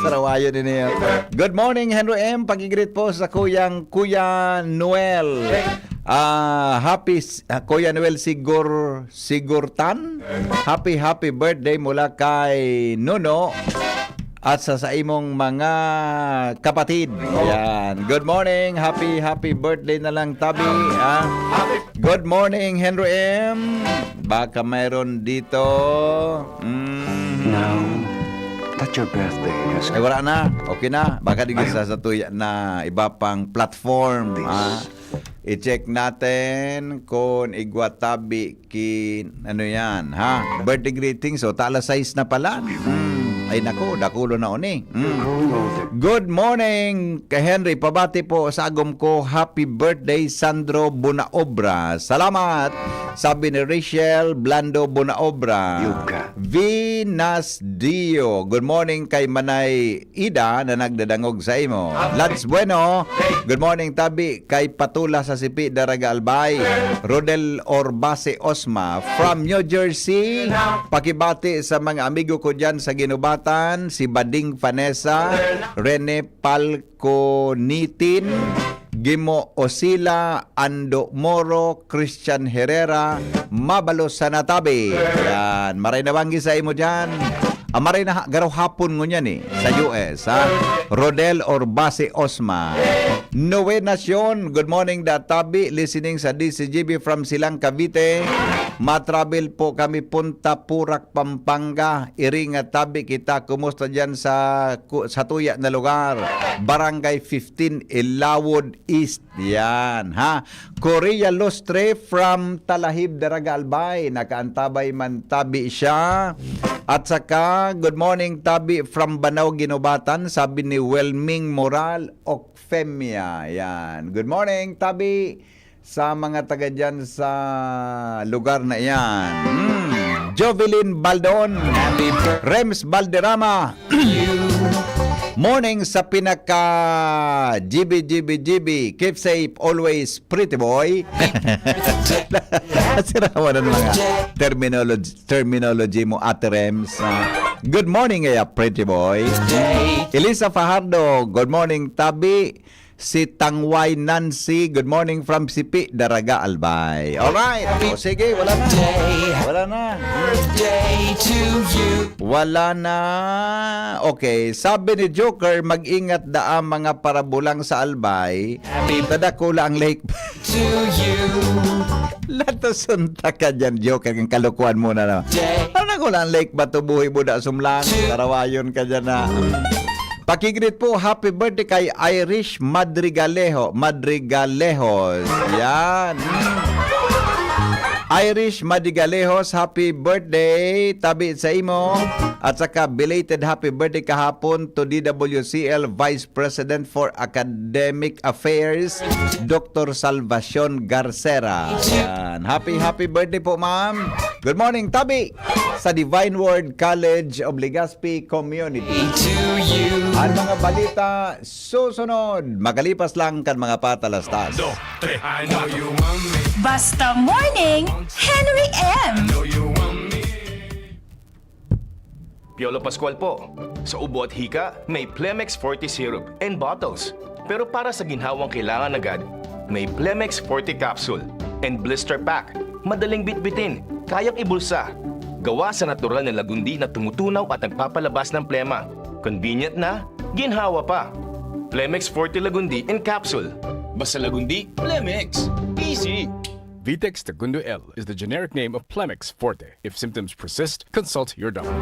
Sarawayo din niya. Good morning, Henry M. Pag-greet po sa kuyang Kuya Noel. Ah, happy s-, ah, Kuya Noel Sigur, Sigurtan. Happy, happy birthday mula kay Nuno at sa, sa imong mga kapatid. Yan. Good morning. Happy, happy birthday na lang, Tabi. Ah. Good morning, Henry M. Baka mayroon dito. Mm. Now that your birthday has Ay, wala na. Okay na. Baka di Ayun. sa, sa tuya na iba pang platform. This. Ah. I-check natin kung igwa tabi ki, ano yan, ha? Birthday greetings. So, ta alas sais na pala. Hmm. Ay, nako, dakulo na oni. Hmm. Good morning, ka Henry. Pabati po sa agom ko. Happy birthday, Sandro Bunaobra. Salamat. Sabi ni Rachel Blando Bunaobra. Yuka. Venus Dio. Good morning kay Manay Ida na nagdadangog sa imo. Lads Bueno. Good morning, Tabi. Kay Patula sa Sipi, Daraga Albay. Rodel Orbase Osma. From New Jersey. Pakibati sa mga amigo ko dyan sa Ginubatan. Si Bading Vanessa. Rene Pal Konitin, Gimo Osila, Ando Moro, Christian Herrera, mabalos sa natabi. Yan. Maray na banggi sa imo dyan. Ah, maray na ha-, garo hapon ngunyan eh, sa U S, ha? Rodel Orbase Osma. Noe Nacion, good morning, da tabi, listening sa D C G B from Silang, Cavite. Matravel po kami punta Purac, Pampanga. Iring nga tabi kita, kumusta dyan sa ku-, sa tuya na lugar, Barangay fifteen, Ilawod East. Yan, ha? Korea Lustre from Talahib, Daraga Albay. Nakaantabay man tabi siya. At saka, good morning, tabi from Banao, Ginubatan, sabi ni Welming Moral Ocfemia. Yan. Good morning, tabi. Sa mga taga dyan sa lugar na iyan. Hmm. Jovelyn Baldon, Rems Balderrama. Morning sa pinaka G B, G B, G B. Keep safe always, pretty boy. Sirawan ang mga terminology, terminology mo, Ate Rems. Ah, good morning, kaya pretty boy. Elisa Fajardo, good morning, tabi. Si Tangway Nancy, good morning from Sipi, Daraga, Albay. Alright. O, sige, wala na. Wala na. Wala na. Okay. Sabi ni Joker, mag-ingat daa mga parabulang sa Albay. Tadakula ang lake. Latason ta ka dyan, Joker. Ang kalukuhan mo na, no? Ano na ko lang, lake ba? Tubuhi mo da sumlang. Karawayon ka dyan na. Pakigreet po, happy birthday kay Irish Madrigaleho, Madrigalejos. Yan. Irish Madrigalejos, happy birthday, tabi sa imo. At saka belated happy birthday kahapon to D W C L Vice President for Academic Affairs, Doctor Salvacion Garcera. Yan. Happy, happy birthday po, ma'am. Good morning, tabi sa Divine Word College of Legazpi Community. Ang mga balita susunod, makalipas lang kan mga patalastas. Basta Morning, Henry M. Piolo Pascual po. Sa ubo at hika, may Plemex Forte Syrup and bottles. Pero para sa ginhawang kailangan agad, may Plemex Forte Capsule and Blister Pack. Madaling bitbitin, kayang ibulsa. Gawa sa natural na lagundi na tumutunaw at nagpapalabas ng plema. Convenient na, ginhawa pa. Plemex Forte Lagundi in Capsule. Basta Lagundi, Plemex. Easy! Vitex Segundo L is the generic name of Plemex Forte. If symptoms persist, consult your doctor.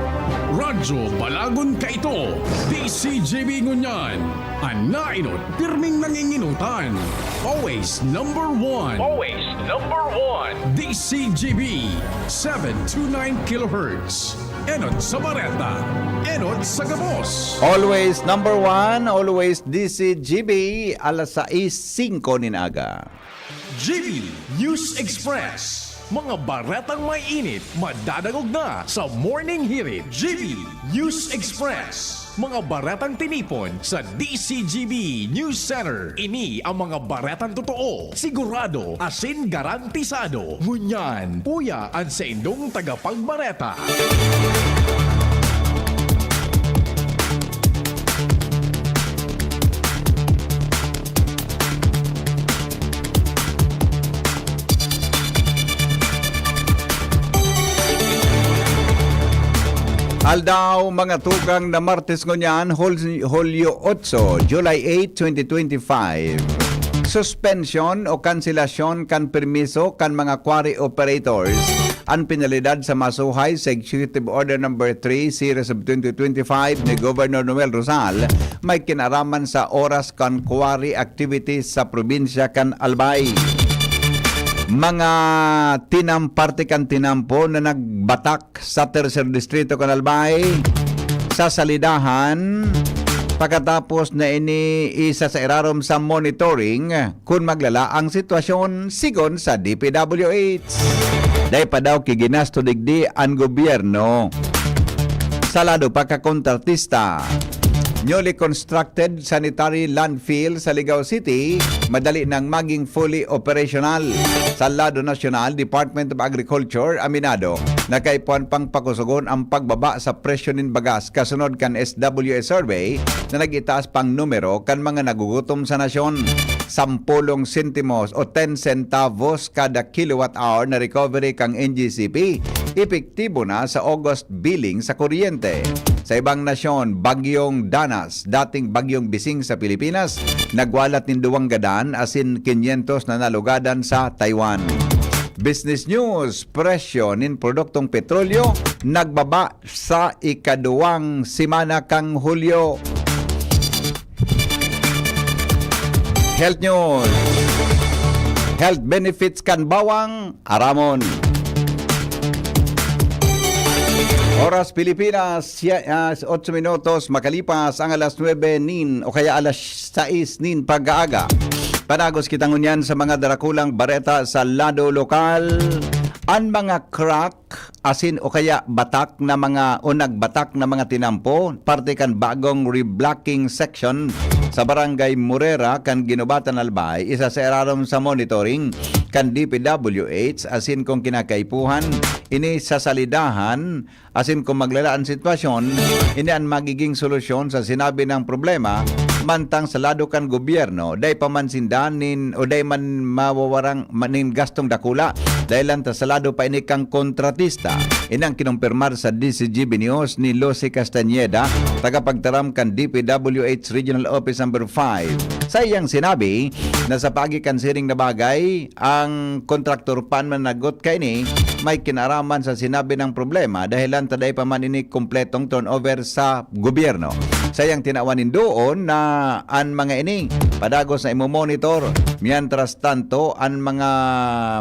Radyo Balagon kaito, D C G B ngunyan. An nainot, pirming nanginginutan. Always number one. Always number one. D C G B, seven two nine kilohertz. Enot sa bareta, enot sa gabos. Always number one, always D C G B, alas sais singko nin aga. G B News Express. Mga baretang may init, madadangog na sa Morning Hirit. G B News Express. Mga baretang tinipon sa D C G B News Center. Ini ang mga baretang totoo, sigurado, asin garantisado. Ngunyan, uya an saindong tagapagbareta. Aldaw, mga tugang, na Martes ngunyan, Hul-, Hulyo otso, July eight, twenty twenty-five. Suspension o kanselasyon kan permiso kan mga quarry operators an pinalidad sa masuhay sa Executive Order Number three, Series of twenty twenty-five ni Governor Noel Rosal, may kinaraman sa oras kan quarry activities sa probinsya kan Albay. Mga tinam-, parte kan tinampo na nagbatak sa Tercer Distrito kan Albay, sa salidahan, pagkatapos na ini isa sa irarom sa monitoring kun maglala ang sitwasyon, sigon sa D P W H. Dai pa daw ki ginasto digdi an gobyerno. Sa lado pa ka kontratista, newly constructed sanitary landfill sa Ligao City, madali nang maging fully operational. Sa lado nasyonal, Department of Agriculture aminado na kaipuhan pang pakusogon ang pagbaba sa presyo nin bagas kasunod kan S W S survey na nag-itaas pang numero kan mga nagugutom sa nasyon. Sampolong sentimos o ten centavos kada kilowatt hour na recovery kan N G C P, epektibo na sa August billing sa kuryente. Sa ibang nasyon, Bagyong Danas, dating bagyong Bising sa Pilipinas, nagwalat nin duwang gadan asin kinyentos na nalugadan sa Taiwan. Business News, presyo nin produktong petrolyo nagbaba sa ikaduwang semana kan Hulyo. Health News, health benefits kan bawang, aramon. Oras Pilipinas, siya, ah, otso minutos makalipas ang alas nuebe nin o kaya alas sais nin pag-aaga. Panagos kita ngunyan sa mga darakulang bareta sa lado lokal. An mga crack asin o kaya batak na mga o nagbatak na mga tinampo, parte kan bagong reblocking section sa Barangay Morera kan Guinobatan, Albay, isa sa irarom sa monitoring kan D P W H asin kung kinakaipuhan, ini sa salidahan asin kung maglala an sitwasyon, ini an magiging solusyon sa sinabi nang problema, mantang sa lado kan gobyerno, dai pa man sinda nin o dai man mawawarang ma-, nin gastong dakula, dahil lang ta sa lado pa ini kan kontratista. Ini ang kinumpirmar sa D C G B News ni Lucy Castañeda, tagapagtaram kan D P W H Regional Office Number five. Sa iyang sinabi na sa paagi kan siring na bagay, ang kontraktor pa an managot kaini may kinaraman sa sinabi nang problema, dahilan ta dai pa man ini kumpletong turnover sa gobyerno. Sa iyang tinawan nin duon na an mga ini padagos na imo-monitor. Mientras tanto, an mga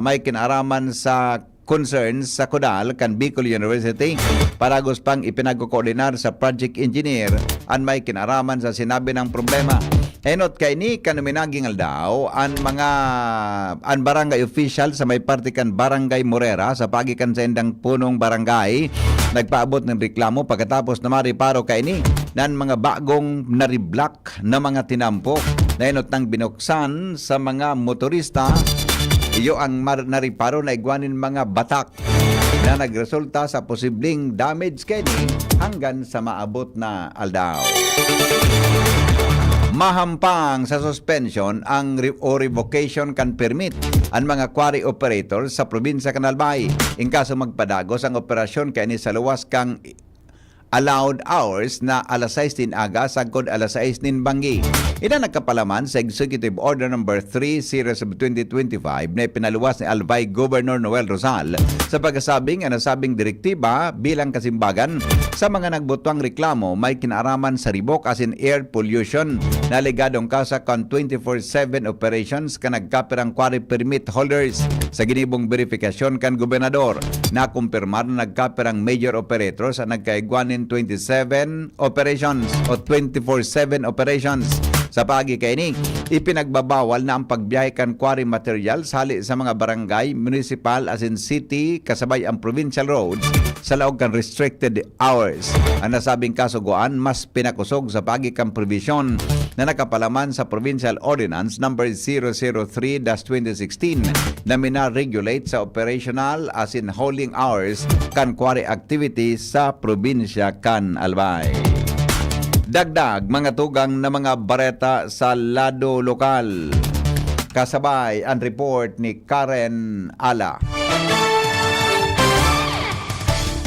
may kinaraman sa concerns sa CODAL kan Bicol University, padagos pang ipinagkokoordinar sa project engineer an may kinaraman sa sinabi nang problema. Enot kaini kan minaging aldaw, an mga, an barangay official sa may parte kan Barangay Morera, sa paagi kan saindang punong barangay, nagpaabot nin reklamo pagkatapos na mareparo kaini nan mga bagong na-reblock na mga tinampo na enot nang binuksan sa mga motorista. Iyo ang mar-, nareparo na igwa nin mga batak na nagresulta sa posibleng damage kaini hanggan sa maabot na aldaw. Mahampang sa suspension ang re-, o revocation kan permit an mga quarry operators sa probinsya kan Albay, in kaso magpadagos ang operasyon kaini sa luwas kan allowed hours na alas sais nin aga sagkod alas sais nin banggi. Iyan nagkapalaman sa Executive Order Number three, Series of twenty twenty-five na ipinaluwas ni Albay Governor Noel Rosal sa pagkasabing an nasabing direktiba bilang kasimbagan sa mga nagbutwang reklamo may kinaaraman sa ribok asin air pollution na alegadong kasa kan twenty-four seven operations kan nagkapirang quarry permit holders. Sa ginibong beripikasyon kan gobernador, nakumpirmar na nagkapirang major operators an nagkaigwa nin twenty-seven operations o twenty-four seven operations. Sa paagi kaini, ipinagbabawal na ang pagbiyahe kan quarry materials hali sa mga barangay, municipal asin city kasabay ang provincial roads sa laog kan restricted hours. An nasabing kasugoan mas pinakosog sa paagi kan probisyon na nakapalaman sa Provincial Ordinance Number zero zero three dash twenty sixteen na mina-regulate sa operational asin hauling hours kan quarry activities sa probinsya kan Albay. Dagdag mga tugang na mga bareta sa lado lokal. Kasabay ang report ni Karen Ala.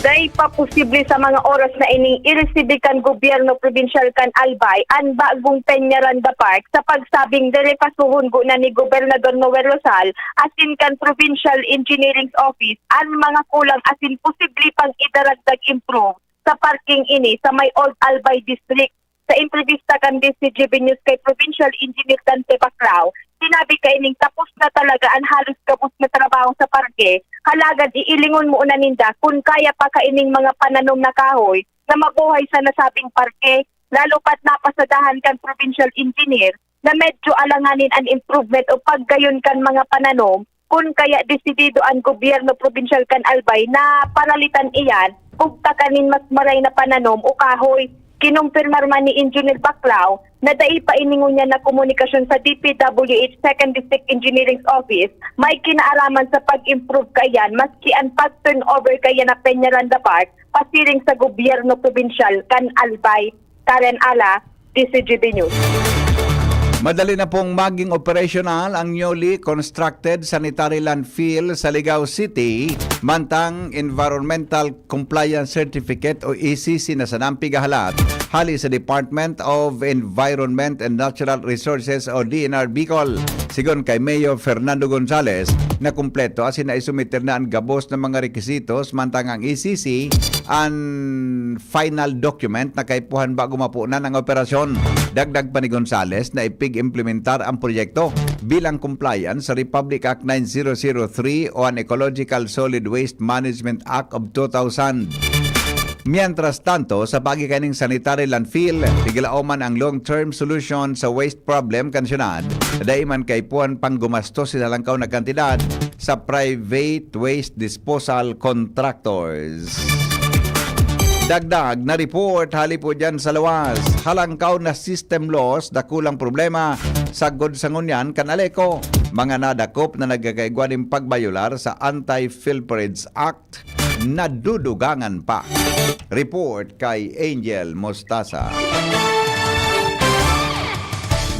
Dai pa posible sa mga oras na ining iresibi kan gobyerno probinsyal kan Albay an bagong Peñaranda Park sa pagsabing derepasohon guna ni Gobernador Noel Rosal asin kan Provincial Engineering Office an mga kulang asin posible pang idaragdag improve sa parking ini sa may Old Albay District. Sa entrevista kan D C G B News kay Provincial Engineer Dante Baclao, sinabi kaining tapos na talaga an halos gabos na trabaho sa parke. Halagad iilingon mo una ninda kun kaya pa kaining mga pananom na kahoy na mabuhay sa nasabing parke, lalo pat napasadahan kan provincial engineer na medyo alanganin an improvement o paggayon kan mga pananom, kun kaya desidido an gobyerno probinsyal kan Albay na paralitan iyan, bugtakan nin mas maray na pananom o kahoy. Kinumpirmar man ni Engineer Baclao na dai pa ini ngunyan na komunikasyon sa D P W H Second District Engineering Office may kinaaraman sa pag-improve kaiyan, maski an pag-turnover kaiyan na Peñaranda Park pasiring sa gobyerno probinsyal kan Albay. Karen Ala, D C G B News. Madali na pong maging operasyonal ang newly constructed sanitary landfill sa Ligao City, mantang Environmental Compliance Certificate o E C C na sanang pigahalat hali sa Department of Environment and Natural Resources o D N R Bicol. Sigon kay Mayor Fernando Gonzales, na kumpleto asin naisumiter na an gabos na mga requisitos, mantang ang E C C an final document na kaipuhan bago mapunan ang operasyon. Dagdag pa ni Gonzales na ipig-implementar ang proyekto bilang compliance sa Republic Act nine zero zero three o an Ecological Solid Waste Management Act of two thousand. Mientras tanto, sa paagi kaning sanitary landfill, igilaoman ang long-term solution sa waste problem kan syudad. Dai man kaipuhan pang gumastos sa halangkaw na kantidad sa private waste disposal contractors. Dagdag na report hali po dyan sa luwas. Halangkaw na system loss, dakulang problema sagod sa ngunyan kan Aleco. Mga nadakop na nagkakaigwa nin pagbayolar sa Anti-Filperage Act, nadudugangan pa. Report kay Angel Mostasa.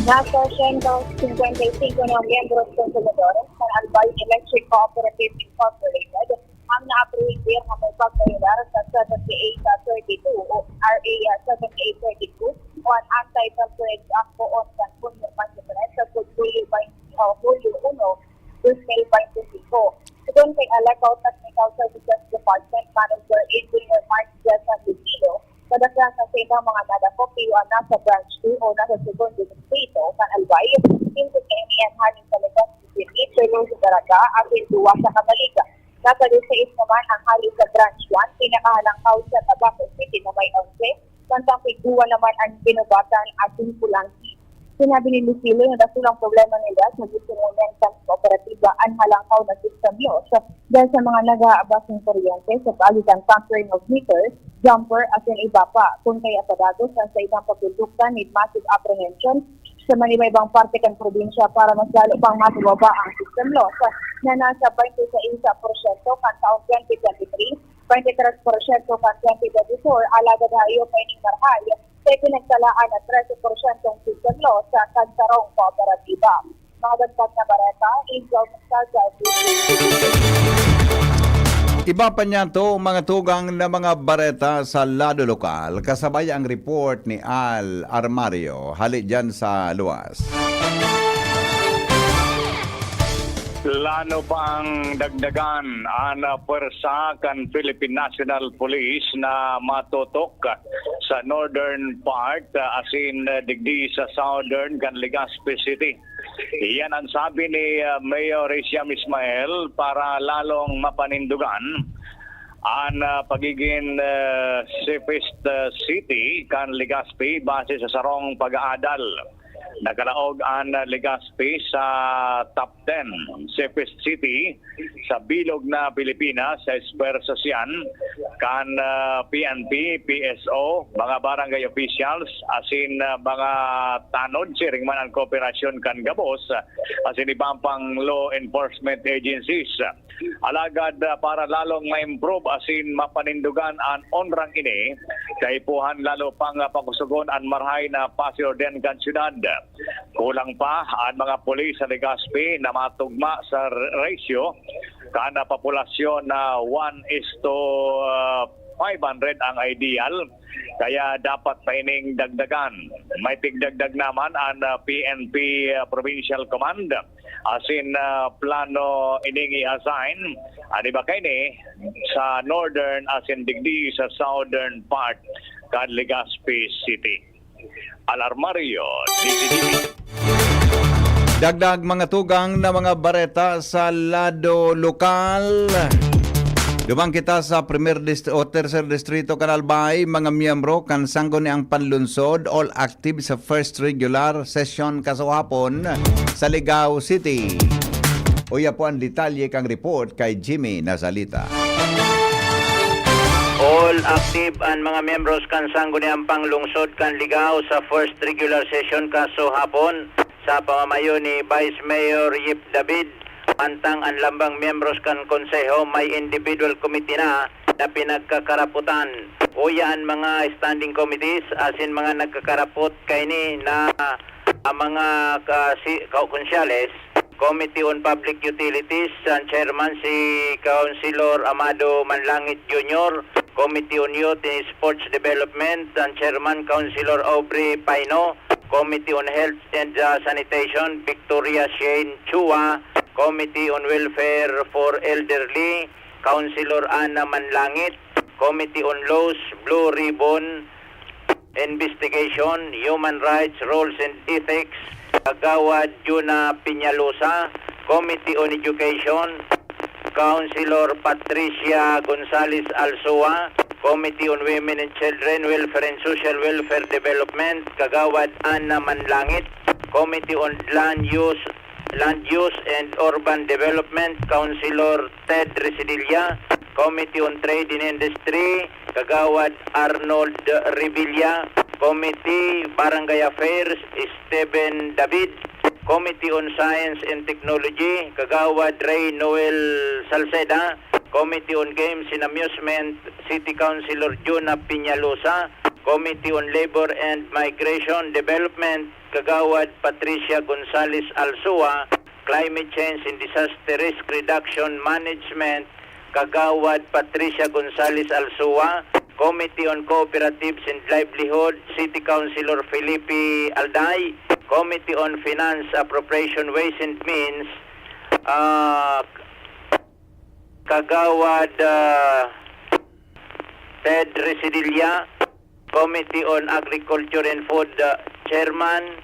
Nasa siyento singkwenta y singko na miyembros konsumadores ng Albay Electric Cooperative Incorporated ang naaprehender na may pagbayolar sa seventy-eight thirty-two o R A seventy-eight thirty-two o an Anti-Filperage Act poon kan Hunyo twenty-three sa Hulyo twenty, o Hulyo uno, dos mil baynte singko. Sigon kay Aleco Technical Services Department Manager Engineer Mark Jason Lucilo, kadaghan sa saindang mga nadakop iyo an nasa Branch two o nasa Segundo Distrito kan Albay, hinggod kaini an hali sa Legazpi City, Tolosa, Daraga, asin duwa sa Cataliga. Nasa disais naman ang hali sa Branch one, pinakahalangkaw sa Tabaco City na may onse, mantang pigduwa naman ang Guinobatan asin Pulangi. Sinabi ni Lucilo na dakulang problema nila sa gusto ngunyan kan kooperatiba an halangkaw na system loss dahil sa mga nag-aabas nin kuryente sa paagi kan tampering of meter, jumper, asin iba pa. Kun kaya padagos an saindang pagduduktan nin massive apprehension sa manibaybang parte kan probinsya para mas lalo pang mapababa ang system loss na nasa baynte sais porsyento kan taong twenty twenty-three, baynte tres porsyento kan twenty twenty-four, alagad hayo pa ining marahay kay pinagtalaan na trese porsyentong system loss sa kan sarong kooperatiba. Mga dagdag na bareta, Angel Mustasa, Iba pa niya to, mga tugang na mga bareta sa lado lokal, kasabay ang report ni Al Armario, hali dyan sa luwas. Plano pang dagdagan an pwersa kan Philippine National Police na matutok sa northern part, asin digdi sa southern kan Legazpi City. Iyan ang sabi ni, ah, Mayor Hisham Ismail para lalong mapanindugan an, ah, pagigin, ah, safest, ah, city kan Legazpi base sa sarong pag-aadal. Nakalaog an, ah, Legazpi sa top ten safest city sa bilog na Pilipinas sa espuwersosyan kan, ah, P N P, P S O, mga barangay officials, asin, ah, mga tanod, siring man an kooperasyon kan gabos, ah, asin iban pang law enforcement agencies. Alagad, ah, para lalong ma-improve asin mapanindugan an onrang ini, kaipuhan lalo pang, ah, pakusugon an marahay na pasiorden kan syudad. Kulang pa an mga pulis sa Legazpi na matugma sa r-, ratio kan, ah, populasyon na one is to, ah, five hundred ang ideal. Kaya dapat pa ining dagdagan. May tigdagdag naman an, ah, P N P, ah, Provincial Command asin, ah, plano ining i-assign an iba kaini sa northern asin digdi sa southern part kan Legazpi City. Al Armario, D Z T V. Dagdag mga tugang na mga bareta sa lado lokal. Duman kita sa primer dist-, o tercer distrito kan Albay, mga miyembro kan Sangguniang Panlunsod, all active sa first regular session kasuhapon sa Ligao City. Uya po ang detalye kang report kay Jimmy Nazalita. All active an mga miyembros kan Sangguniang Panlungsod kan Ligao sa first regular session kasuhapon sa pamamayo ni Vice Mayor Yip David. Mantang an lambang miyembros kan Konseho may individual committee na na pinagkakarapotan. Uya an mga standing committees asin mga nagkakarapot kaini na, ah, mga kasi-, ka-, konsyales, Committee on Public Utilities, ang chairman si Councilor Amado Manlangit Junior, Committee on Youth and Sports Development, ang chairman Councilor Aubrey Paino, Committee on Health and, ah, Sanitation, Victoria Shane Chua, Committee on Welfare for Elderly, Councilor Ana Manlangit, Committee on Laws, Blue Ribbon, Investigation, Human Rights, Rules and Ethics, Kagawad Juna Peñalosa, Committee on Education, Councilor Patricia Gonzalez Alsua, Committee on Women and Children, Welfare and Social Welfare Development, Kagawad Ana Manlangit, Committee on Land Use, Land Use and Urban Development, Councilor Ted Residilla, Committee on Trade and Industry, Kagawad Arnold Revilla, Committee Barangay Affairs, Steven David, Committee on Science and Technology, Kagawad Ray Noel Salceda, Committee on Games and Amusement, City Councilor Juna Peñalosa, Committee on Labor and Migration Development, Kagawad Patricia Gonzalez Alsua, Climate Change and Disaster Risk Reduction Management, Kagawad Patricia Gonzalez Alsua, Committee on Cooperatives and Livelihood, City Councilor Felipe Alday, Committee on Finance, Appropriation, Ways and Means, ah, Kagawad, ah, Ted Residilla, Committee on Agriculture and Food, ah, Chairman,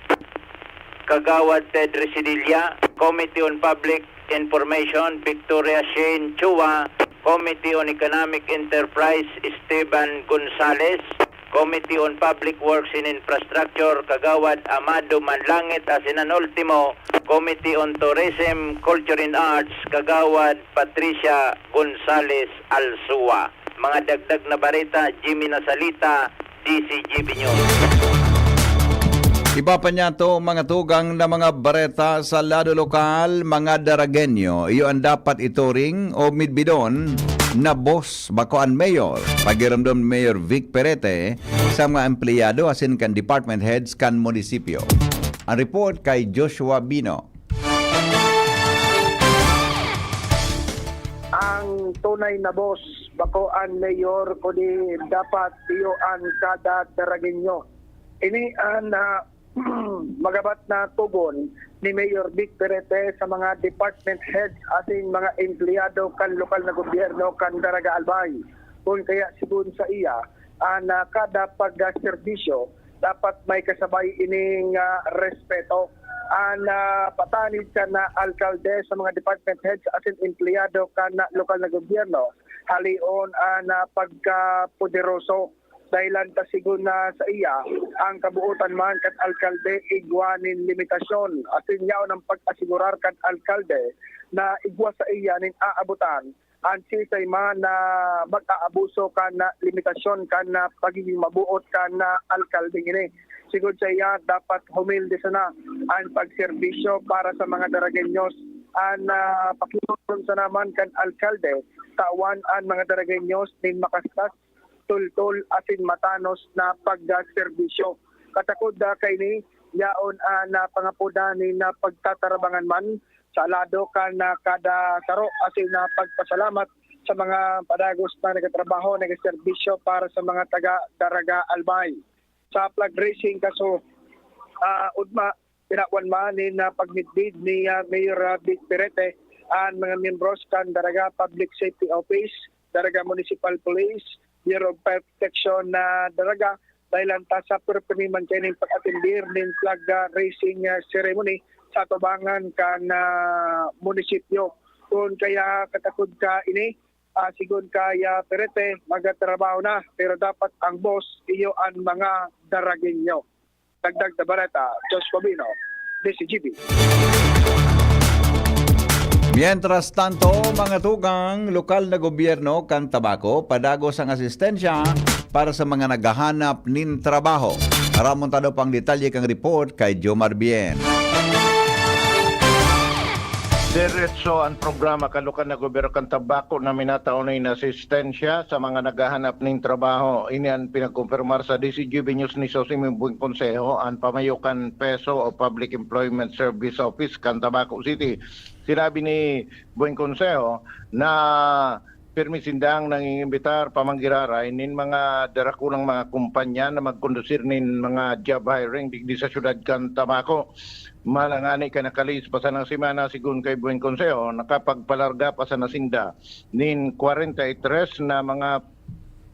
Kagawad Ted Residilla, Committee on Public Information, Victoria Shane Chua, Committee on Economic Enterprise, Esteban Gonzales, Committee on Public Works and Infrastructure, Kagawad Amado Manlangit, asin an ultimo, Committee on Tourism, Culture and Arts, Kagawad Patricia Gonzales Alsua. Mga dagdag na bareta, Jimmy Nasalita, D C G B News. Iba pa niya to, mga tugang na mga bareta sa lado lokal, mga Daragenyo, iyo ang dapat ituring o midbidon na boss bako an mayor. Pagiromdom ni Mayor Vic Perete sa mga empleyado asin kan department heads kan munisipyo. Ang report kay Joshua Bino. Ang tunay na boss, bako an mayor, kundi dapat iyo an kada Daragueño. Ini an, ah, magabat na tugon ni Mayor Vic Perete sa mga department heads asin mga empleyado kan lokal na gobyerno kan Daraga Albay. Kun kaya, sigon sa iya, an, ah, kada pagserbisyo dapat may kasabay ining, ah, respeto. An, ah, patanid kan, ah, alkalde sa mga department heads asin empleyado kan, ah, lokal na gobyerno, halion an, ah, pagkapoderoso. Dahilan ta, sigon na sa iya, ang kabuotan man kan alkalde igwa nin limitasyon, asin yaon ang pag-asigurar kan alkalde na igwa sa iya nin aabotan an siisay man na mag-aabuso kan limitasyon kan pagiging mabuot kan alkalde ini. Sigon sa iya, dapat humilde sana an pagserbisyo para sa mga Daragueños. An, ah, pakinuron sana man kan alkalde, tawan an mga Daragueños nin makastas, tultol asin matanos na pagserbisyo. Katakod, ah, kaini, yaon an, ah, pangapodan nin, ah, pagtatarabangan man sa lado kan, ah, kada saro asin, ah, pagpasalamat sa mga padagos na nagtatrabaho, nagserbisyo para sa mga taga Daraga Albay. Sa flag raising kaso, ah, ugma, tinawan man nin, ah, pagmidbid ni, ah, Mayor, ah, Vic Perete an mga miyembros kan Daraga Public Safety Office, Daraga Municipal Police, Bureau of Fire Protection na Daraga, dahilan ta sa perpiniman kaining pag-atendir nin flag, ah, raising, ah, ceremony sa atubangan kan, ah, munisipyo. Kun kaya katakod ka ini, ah, sigon kaya Perete, magtrabaho na, pero dapat ang boss, iyo an mga Daragueño. Dagdag na bareta, Jos Pabino, D C G B. Mientras tanto, mga tugang, lokal na gobyerno kan Tabaco padagos ang asistensya para sa mga naghahanap nin trabaho. Aramon ta daw pang detalye kang report kay Jomar Bien. Diretso ang programa kan lokal na gobyerno kan Tabaco na minatao na asistensya sa mga naghahanap nin trabaho. Ini an pinagkumpirmar sa D C G B News ni Sosimo Bueng Konseho, an pamayo kan PESO o Public Employment Service Office kan Tabaco City. Sinabi ni Bueng Konseho na pirmi sindang nangingimbitar pa manggiraray nin mga darakulang mga kumpanya na magkondusir nin mga job hiring digdi sa syudad kan Tabaco. Malangani kan nakalihis pa sanang semana, sigon kay Bueng Konseho, nakapagpalarga pa sana sinda nin kwarenta y tres na mga,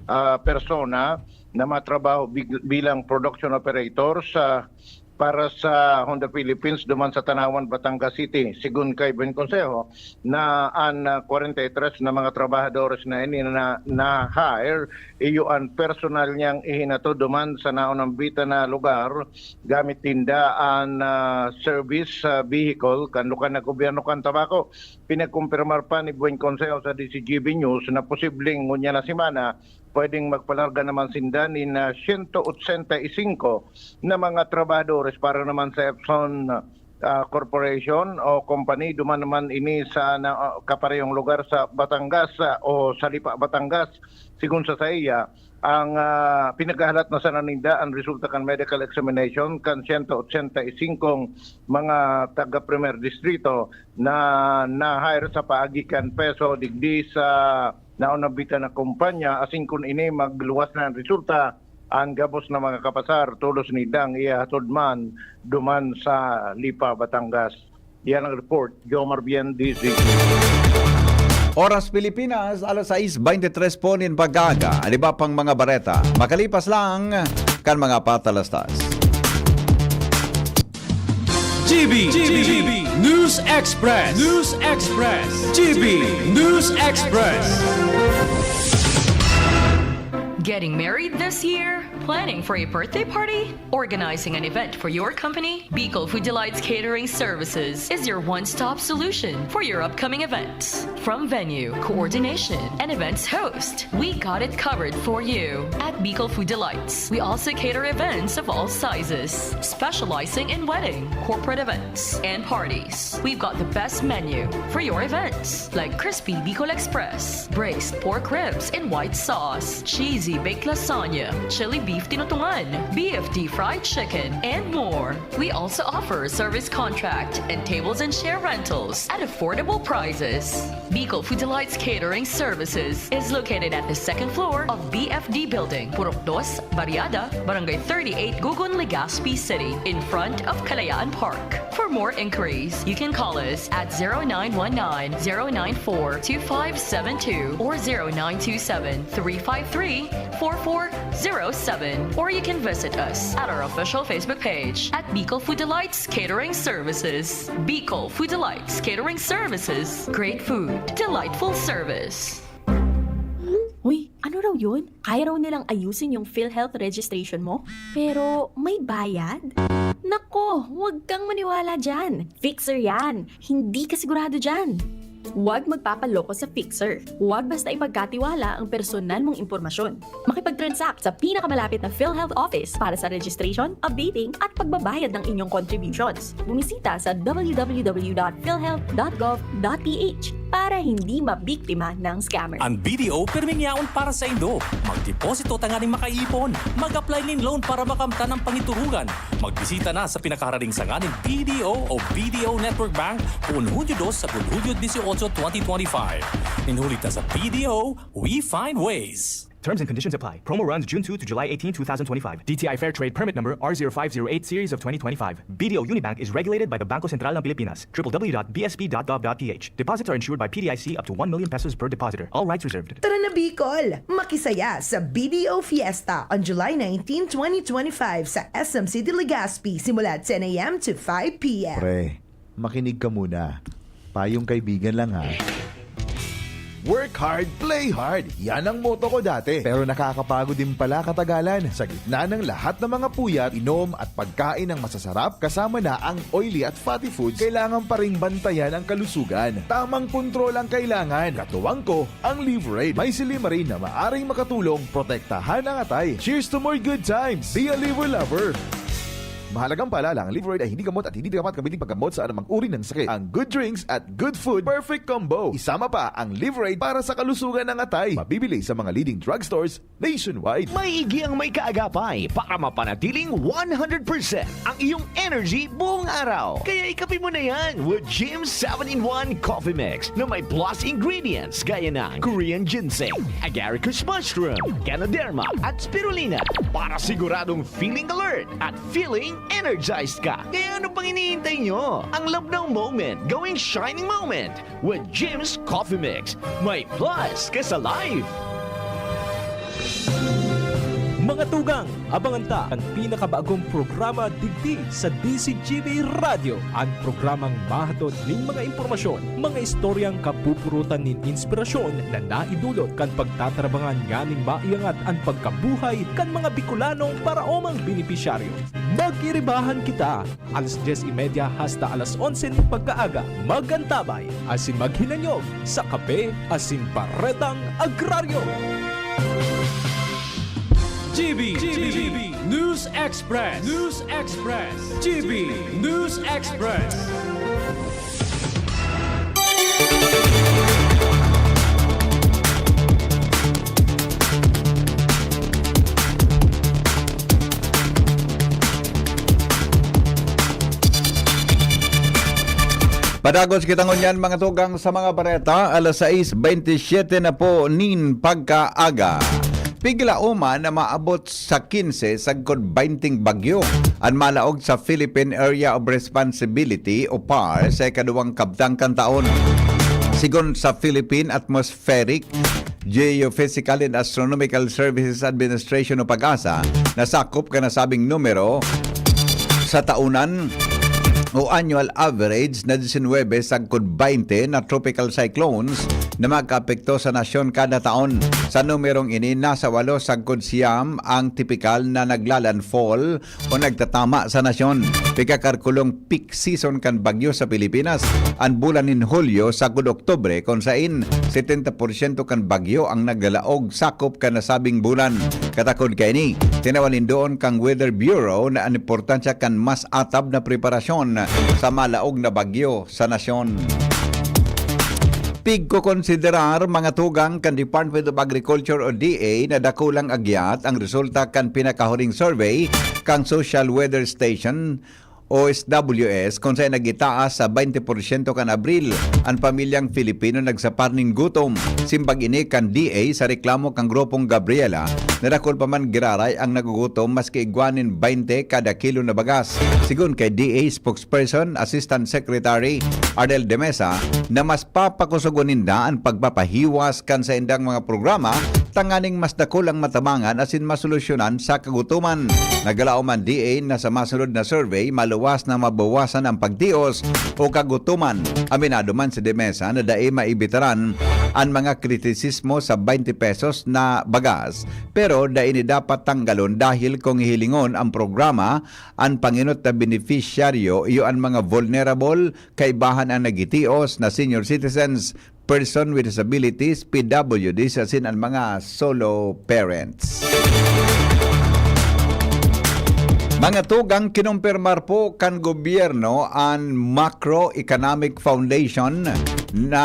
ah, persona na matrabaho big-, bilang production operator sa, para sa Honda Philippines duman sa Tanauan, Batangas City. Sigon kay Bueng Konseho, na an, ah, kwarenta y tres na mga trabahadores na ini na na-hire, iyo an personal niyang ihinatod duman sa naunambitan na lugar gamit ninda an, ah, service, ah, vehicle kan lokal na gobyerno kan Tabaco. Pinagkumpirmar pa ni Bueng Konseho sa D C G B News na posibleng ngunyan na semana pwedeng magpalarga naman sinda nin, ah, siyento otsenta y singko na mga trabahadores para naman sa Epson, ah, Corporation o company, duman naman ini sa na, ah, kaparehong lugar sa Batangas, ah, o sa Lipa, Batangas. Sigon sa saiya, ang, ah, pinaghahalat na sana ninda an resulta kan medical examination kan siyento otsenta y singkong mga taga Primer Distrito na na-hire sa paagi kan PESO digdi sa naunambitan na kumpanya, asin kun ini magluwas na an resulta, an gabos na mga kapasar tolos nindang ihahatod man duman sa Lipa, Batangas. Yan ang report, Jomar Bien, D Z. Oras Pilipinas, alas sais beintitres po nin pag-aaga. An iba pang mga bareta, makalipas lang kan mga patalastas. G B, G B, News Express, News Express, G B News Express. Getting married this year? Planning for a birthday party? Organizing an event for your company? Bicol Food Delights Catering Services is your one-stop solution for your upcoming events. From venue, coordination, and events host, we got it covered for you. At Bicol Food Delights, we also cater events of all sizes, specializing in wedding, corporate events, and parties. We've got the best menu for your events, like crispy Bicol Express, braised pork ribs in white sauce, cheesy baked lasagna, chili beef Tinutungan, B F D fried chicken, and more. We also offer service contract and tables and chair rentals at affordable prices. Bicol Food Delights Catering Services is located at the second floor of B F D Building, Purok Dos, Barriada, Barangay thirty-eight, Gugun, Legazpi City, in front of Kalayaan Park. For more inquiries, you can call us at zero nine one nine, zero nine four, two five seven two or zero nine two seven, three five three, four four zero seven, or you can visit us at our official Facebook page at Bicol Food Delights Catering Services. Bicol Food Delights Catering Services. Great food, delightful service. Uy, ano raw yun? Kaya raw nilang ayusin yung PhilHealth registration mo? Pero may bayad? Nako, huwag kang maniwala dyan. Fixer yan. Hindi ka sigurado dyan. Huwag magpapaloko sa fixer. Huwag basta ipagkatiwala ang personal mong impormasyon. Makipag-transact sa pinakamalapit na PhilHealth office para sa registration, updating, at pagbabayad ng inyong contributions. Bumisita sa w w w dot philhealth dot gov dot p h para hindi mabiktima ng scammer. Ang B D O pirming yaon para sa indo. Magdeposito tanganing makaipon. Mag-apply nin loan para makamtan ang pangiturugan. Magbisita na sa pinakaharaning sanga nin B D O o B D O Network Bank poon Hunyo dos sagkod Hunyo dieciocho, twenty twenty-five. Nin huli ta sa B D O, we find ways. Terms and conditions apply. Promo runs June two to July eighteen, two thousand twenty-five. D T I Fair Trade Permit Number R zero five zero eight Series of twenty twenty-five. B D O Unibank is regulated by the Bangko Sentral ng Pilipinas. Deposits are insured by P D I C up to one million pesos per deposit. Deposits are insured by P D I C up to one million pesos per depositor. All rights reserved. Tara na, Bicol! Makisaya sa B D O Fiesta on July nineteen, twenty twenty-five sa S M City Legazpi, simula ten a m to five p m. Pre, makinig ka muna. Payong kaibigan lang, ha. Work hard, play hard. Yan ang motto ko dati. Pero nakakapagod din pala katagalan. Sa gitna ng lahat ng mga puyat, inom at pagkain ng masasarap, kasama na ang oily at fatty foods, kailangan pa ring bantayan ang kalusugan. Tamang kontrol ang kailangan. Katuwang ko, ang Livraid. May silymarin na maaring makatulong protektahan ang atay. Cheers to more good times! Be a Liver Lover! Mahalagang paalala, ang Livraid ay hindi gamot at hindi dapat gamitin paggamot sa anumang uri ng sakit. Ang good drinks at good food, perfect combo. Isama pa ang Livraid para sa kalusugan ng atay. Mabibili sa mga leading drugstores nationwide. May Iggy ang may kaagapay para mapanatiling one hundred percent ang iyong energy buong araw. Kaya ikape mo na yan with Jim's seven-in-one Coffee Mix na may plus ingredients gaya ng Korean ginseng, agaricus mushroom, ganoderma, at spirulina para siguradong feeling alert at feeling energized ka. Kaya ano pang hinihintay nyo? Ang love ng moment, gawing shining moment with Jim's Coffee Mix. May plus ka sa life! Mga tugang, abangan ta an pinakabagong programa digdi sa D Z G B Radyo, an programang mahatod nin mga impormasyon, mga istoryang kapupurutan nin inspirasyon na naidulot kan pagtatarabangan nganing maiangat an pagkabuhay kan mga Bicolanong paraomang benepisyaryo. Magiribahan kita alas dyes y media hasta alas onse nin pagkaaga. Mag-antabay asin maghinanyog sa Kape asin Baretang Agraryo. G B, G B News Express. News Express. G B News Express. Padagos kita ngunyan, mga tugang, sa mga bareta. Alas sais bentisiete na po nin pagkaaga. Piglaoman na maabot sa kinse sagkod baynting bagyo an malaog sa Philippine Area of Responsibility o PAR sa ikaduwang kabtang kan taon. Sigon sa Philippine Atmospheric, Geophysical and Astronomical Services Administration o PAGASA, nasakop kan nasabing numero sa taonan o annual average na disinwebe sagkod baynte na tropical cyclones na magkaapekto sa nasyon kada taon. Sa numerong ini, nasa walo sagkod siyam ang tipikal na naglalandfall o nagtatama sa nasyon. Pikakarkulong peak season kan bagyo sa Pilipinas an bulan nin Hulyo sagkod Oktubre, kun sain setenta porsyento kan bagyo ang naglalaog sakop kan nasabing bulan. Katakod kaini, tinawalindoon kan Weather Bureau na an importansya kan mas atab na preparasyon sa malaog na bagyo sa nasyon. Pigkokonsiderar mga tugang kan Department of Agriculture o D A na dakulang agyat ang resulta kan pinakahuring survey kan Social Weather Station o S W S, kun saen nagitaas sa twenty porsyento kan Abril an pamilyang Filipino nagsapar nin gutom. Simbag ini kan D A sa reklamo kan Grupong Gabriela na dakul pa man giraray ang nagugutom maski igwa nin twenty kada kilo na bagas. Sigon kay D A spokesperson, Assistant Secretary Arnel de Mesa, na mas papakusogon ninda an pagpapahiwas kan saindang mga programa tanganing mas dakul ang matabangan asin masolusyonan sa kagutoman. Nagalaom an D A na sa masunod na survey, maluwas na mabawasan ang pagtios o kagutoman. Aminado man si de Mesa na dai maibitaran an mga kritisismo sa twenty pesos na bagas, pero dai ini dapat tanggalon dahil kung hihilingon ang programa, an pangenot na benepisyaryo iyo an mga vulnerable, kaibahan ang nagitios na senior citizens, person with disabilities, P W Ds, asin an mga solo parents. Mga tugang, kinumpirmar po kan gobyerno an Macroeconomic Foundation na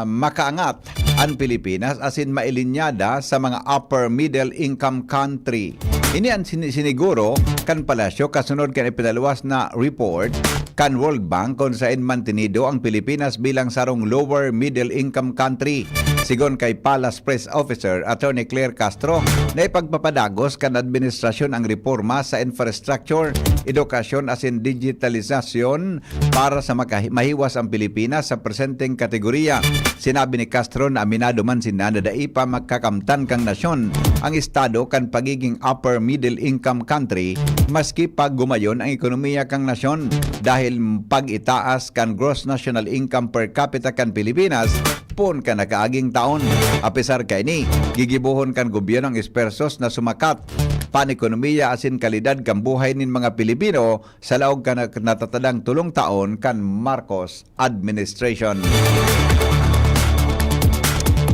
makaangat an Pilipinas asin mailinyada sa mga upper middle income country. Ini an sini-, siniguro kan palasyo kasunod kan ipinaluwas na report kan World Bank kun saen mantinido ang Pilipinas bilang sarong lower middle income country. Sigon kay Palace Press Officer Attorney Claire Castro, naipagpapadagos kan administrasyon ang reporma sa infrastructure, edukasyon asin digitalisasyon para sa makahi-, mahiwas ang Pilipinas sa presenteng kategorya. Sinabi ni Castro na aminado man sinda na dai pa makakamtan kan nasyon ang estado kan pagiging upper middle income country maski pa gumayon ang ekonomiya kan nasyon, dahil pag-itaas kan gross national income per capita kan Pilipinas poon kan nakaaging taon. Apesar kaini, gigibohon kan gobyerno ang esfuerzos na sumakat pa an ekonomiya asin kalidad kan buhay nin mga Pilipino sa laog kan nat-, natatadang tolong taon kan Marcos administration.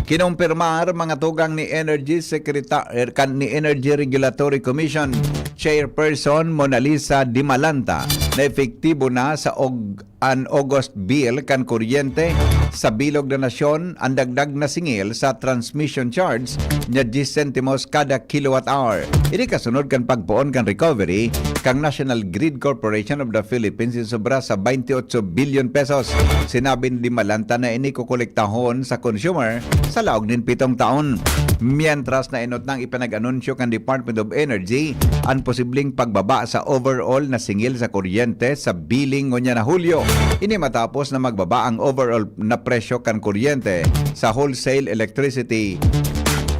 Kinumpirmar mga tugang ni Energy Secreta-, er, kan, ni Energy Regulatory Commission Chairperson Monalisa Dimalanta na epektibo na sa og-, an August bill kan kuryente sa bilog na nasyon an dagdag na singil sa transmission charge na diyes sentimos kada kilowatt hour. Ini kasunod kan pagpoon kan recovery kan National Grid Corporation of the Philippines nin sobra sa twenty-eight billion pesos. Sinabi ni Dimalanta na ini kokolektahon sa consumer sa laog nin pitong taon. Mientras na enot nang ipinag-anunsyo kan Department of Energy an posibleng pagbaba sa overall na singil sa kuryente sa billing ngunyan na Hulyo. Ini matapos na magbaba ang overall na presyo kan kuryente sa wholesale electricity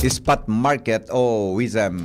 spot market o WESM.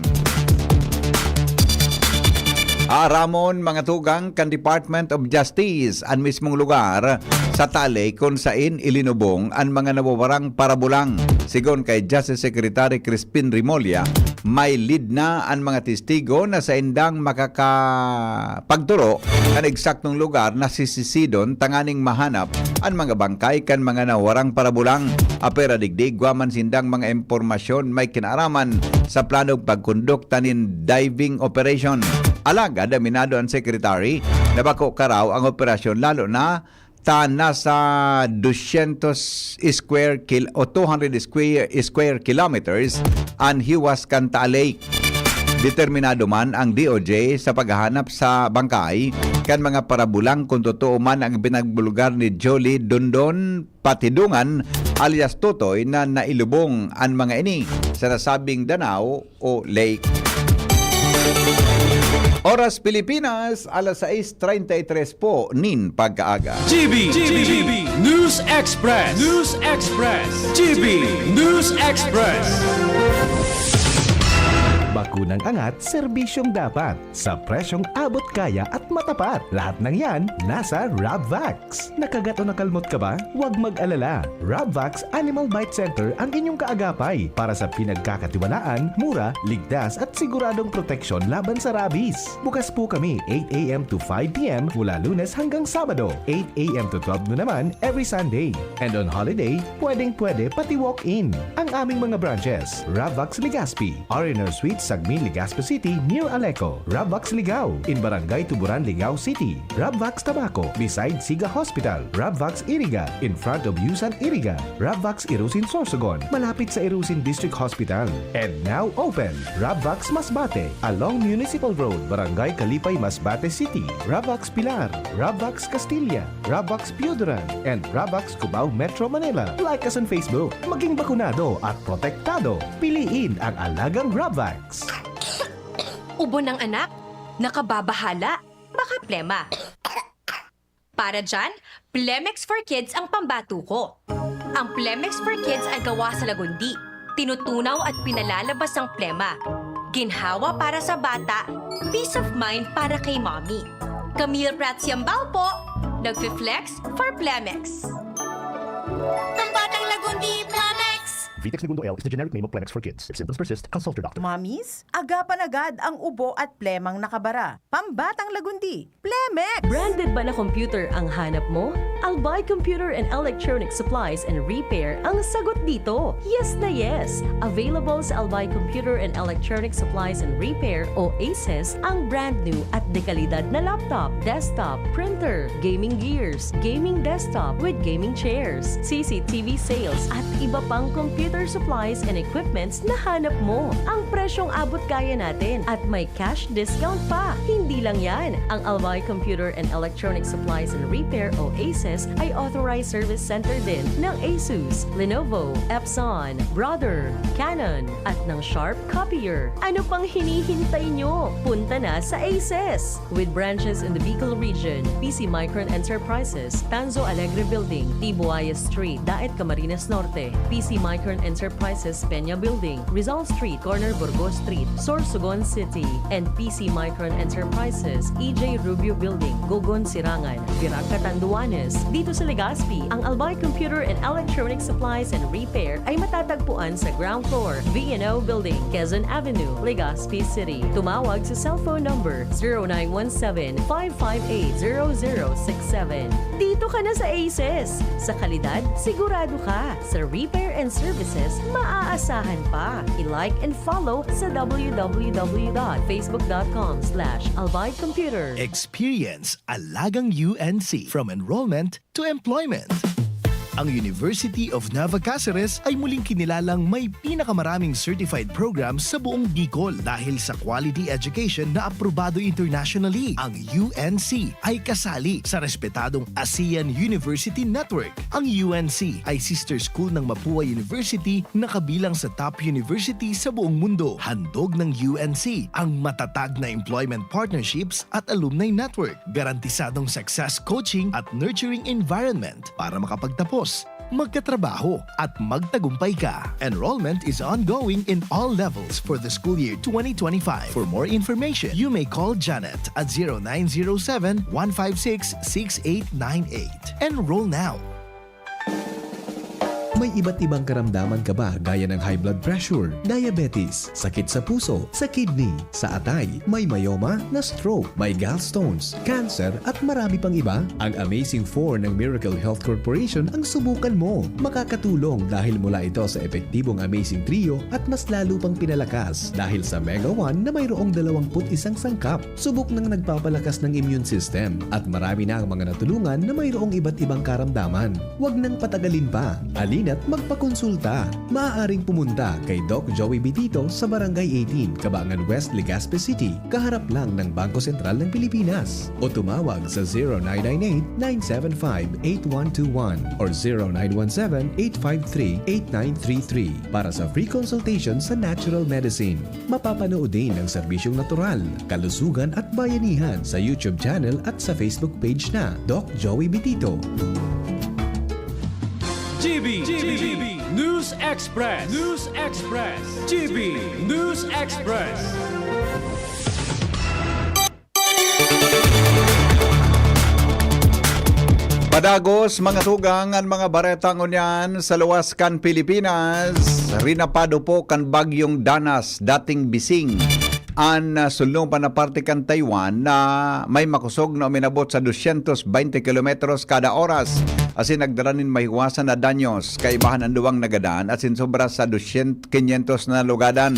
Aaramon mga tugang kan Department of Justice an mismong lugar sa Taaley kun sain ilinubong an mga nawawarang parabulang. Sigon kay Justice Secretary Crispin Remulla, may lead na an mga testigo na saindang makakapagturo kan eksaktong lugar na sisisidon tanganing mahanap an mga bangkay kan mga nawarang parabulang. Apera digdi, igwa man sindang mga impormasyon may kinaaraman sa planong pagkondukta nin diving operation. Alagad aminado an Secretary na bako karaw ang operasyon, lalo na ta nasa dosyentos square kil-, o two hundred square, square kilometers an hiwas kan Taaley. Determinado man ang D O J sa paghahanap sa bangkay kan mga parabulang kun totoo man ang pinagbulgar ni Jolie Dondon Patidungan alias Totoy na nailubong an mga ini sa nasabing danaw o lake. Oras Pilipinas, alas sais treinta y tres po nin pagkaaga. G B, G B, News Express, News Express, G B News Express. Bakunang angat, serbisyong dapat, sa presyong abot kaya at matapat. Lahat ng yan, nasa Rabvax. Nakagat o nakalmot ka ba? Huwag mag-alala. Rabvax Animal Bite Center ang inyong kaagapay para sa pinagkakatiwalaan, mura, ligtas at siguradong proteksyon laban sa rabies. Bukas po kami eight a m to five p m mula Lunes hanggang Sabado, eight a m to twelve noon naman every Sunday. And on holiday, pwedeng-pwede pati walk-in. Ang aming mga branches, Rabvax Legazpi, R and R Suites, Sagmin, Legazpi City, near Aleco. Rabvax Ligao, in Barangay Tuburan, Ligao City. Rabvax Tabaco, beside Siga Hospital. Rabvax Iriga, in front of Yusan Iriga. Rabvax Irusin, Sorsogon, malapit sa Irusin District Hospital. And now open, Rabvax Masbate, along Municipal Road, Barangay Kalipay, Masbate City. Rabvax Pilar, Rabvax Castilla, Rabvax Pioduran, and Rabvax Cubao, Metro Manila. Like us on Facebook. Maging bakunado at protektado. Piliin ang alagang Rabvax. Ubo ng anak? Nakababahala? Baka plema. Para dyan, Plemex for Kids ang pambato ko. Ang Plemex for Kids ay gawa sa lagundi. Tinutunaw at pinalalabas ang plema. Ginhawa para sa bata, peace of mind para kay mommy. Camille Prats Yambao po, nagfi-flex for Plemex. Ang batang lagundi, Plemex! Vitex Negundo L is the generic name of Plemex for kids. If symptoms persist, consult your doctor. Mommies, agapan agad ang ubo at plemang nakabara. Pambatang lagundi, Plemex! Branded ba na computer ang hanap mo? Albay Computer and Electronic Supplies and Repair ang sagot dito. Yes na yes! Available sa Albay Computer and Electronic Supplies and Repair o ACES ang brand new at dekalidad na laptop, desktop, printer, gaming gears, gaming desktop with gaming chairs, CCTV sales at iba pang computer supplies and equipments na hanap mo. Ang presyong abot kaya natin at may cash discount pa. Hindi lang yan, ang Albay Computer and Electronic Supplies and Repair o ACES ay authorized service center din ng Asus, Lenovo, Epson, Brother, Canon, at ng Sharp Copier. Ano pang hinihintay nyo? Punta na sa ACES! With branches in the Bicol region, PC Micron Enterprises, Tanzo Alegre Building, Tibuaya Street, Daet, Camarines Norte, PC Micron Enterprises, Peña Building, Rizal Street, corner Burgos Street, Sorsogon City, and PC Micron Enterprises, EJ Rubio Building, Gogon, Sirangan, Virac, Catanduanes. Dito sa Legazpi, ang Albay Computer and Electronic Supplies and Repair ay matatagpuan sa ground floor, V and O Building, Quezon Avenue, Legazpi City. Tumawag sa cellphone number zero nine one seven, five five eight, zero zero six seven. Dito ka na sa ACES! Sa kalidad, sigurado ka! Sa repair and services, maaasahan pa! I-like and follow sa www.facebook.com slash albaycomputer. Experience Alagang U N C, from enrollment to employment. Ang University of Nueva Caceres ay muling kinilalang may pinakamaraming certified programs sa buong Bicol dahil sa quality education na aprobado internationally. Ang U N C ay kasali sa respetadong ASEAN University Network. Ang U N C ay sister school ng Mapua University na kabilang sa top university sa buong mundo. Handog ng U N C ang matatag na employment partnerships at alumni network, garantisadong success coaching at nurturing environment para makapagtapos, magkatrabaho, at magtagumpay ka. Enrollment is ongoing in all levels for the school year twenty twenty-five. For more information, you may call Janet at zero nine zero seven, one five six, six eight nine eight. Enroll now! May iba't ibang karamdaman ka ba gaya ng high blood pressure, diabetes, sakit sa puso, sa kidney, sa atay, may myoma, na-stroke, may gallstones, cancer at marami pang iba? Ang Amazing four ng Miracle Health Corporation ang subukan mo. Makakatulong dahil mula ito sa epektibong Amazing Trio at mas lalo pang pinalakas dahil sa Mega one na mayroong dalawampu't isang sangkap. Subok nang nagpapalakas ng immune system at marami na ang mga natulungan na mayroong iba't ibang karamdaman. Huwag nang patagalin pa. Halina't magpakonsulta. Maaaring pumunta kay Doc Joey Bitito sa Barangay eighteen, Cabangan West, Legazpi City, kaharap lang ng Bangko Sentral ng Pilipinas. O tumawag sa zero nine nine eight, nine seven five, eight one two one or zero nine one seven, eight five three, eight nine three three para sa free consultation sa natural medicine. Mapapanood din ang serbisyong natural, kalusugan at bayanihan sa YouTube channel at sa Facebook page na Doc Joey Bitito. G B, G B, News Express, News Express, G B News Express. Padagos, mga tugang, an mga bareta ngunyan sa luwas kan Pilipinas. Rinapado po kan Bagyong Danas, dating Bising, an, ah, sulnong pa na parte kan Taiwan na may makosog na uminabot sa dosyentos baynte kilometros kada oras. asin nagdara nin mahiwasan na danyos. Kaibahan an duwang nagadan asin sobra sa dusyentos, kinyentos na nalugadan.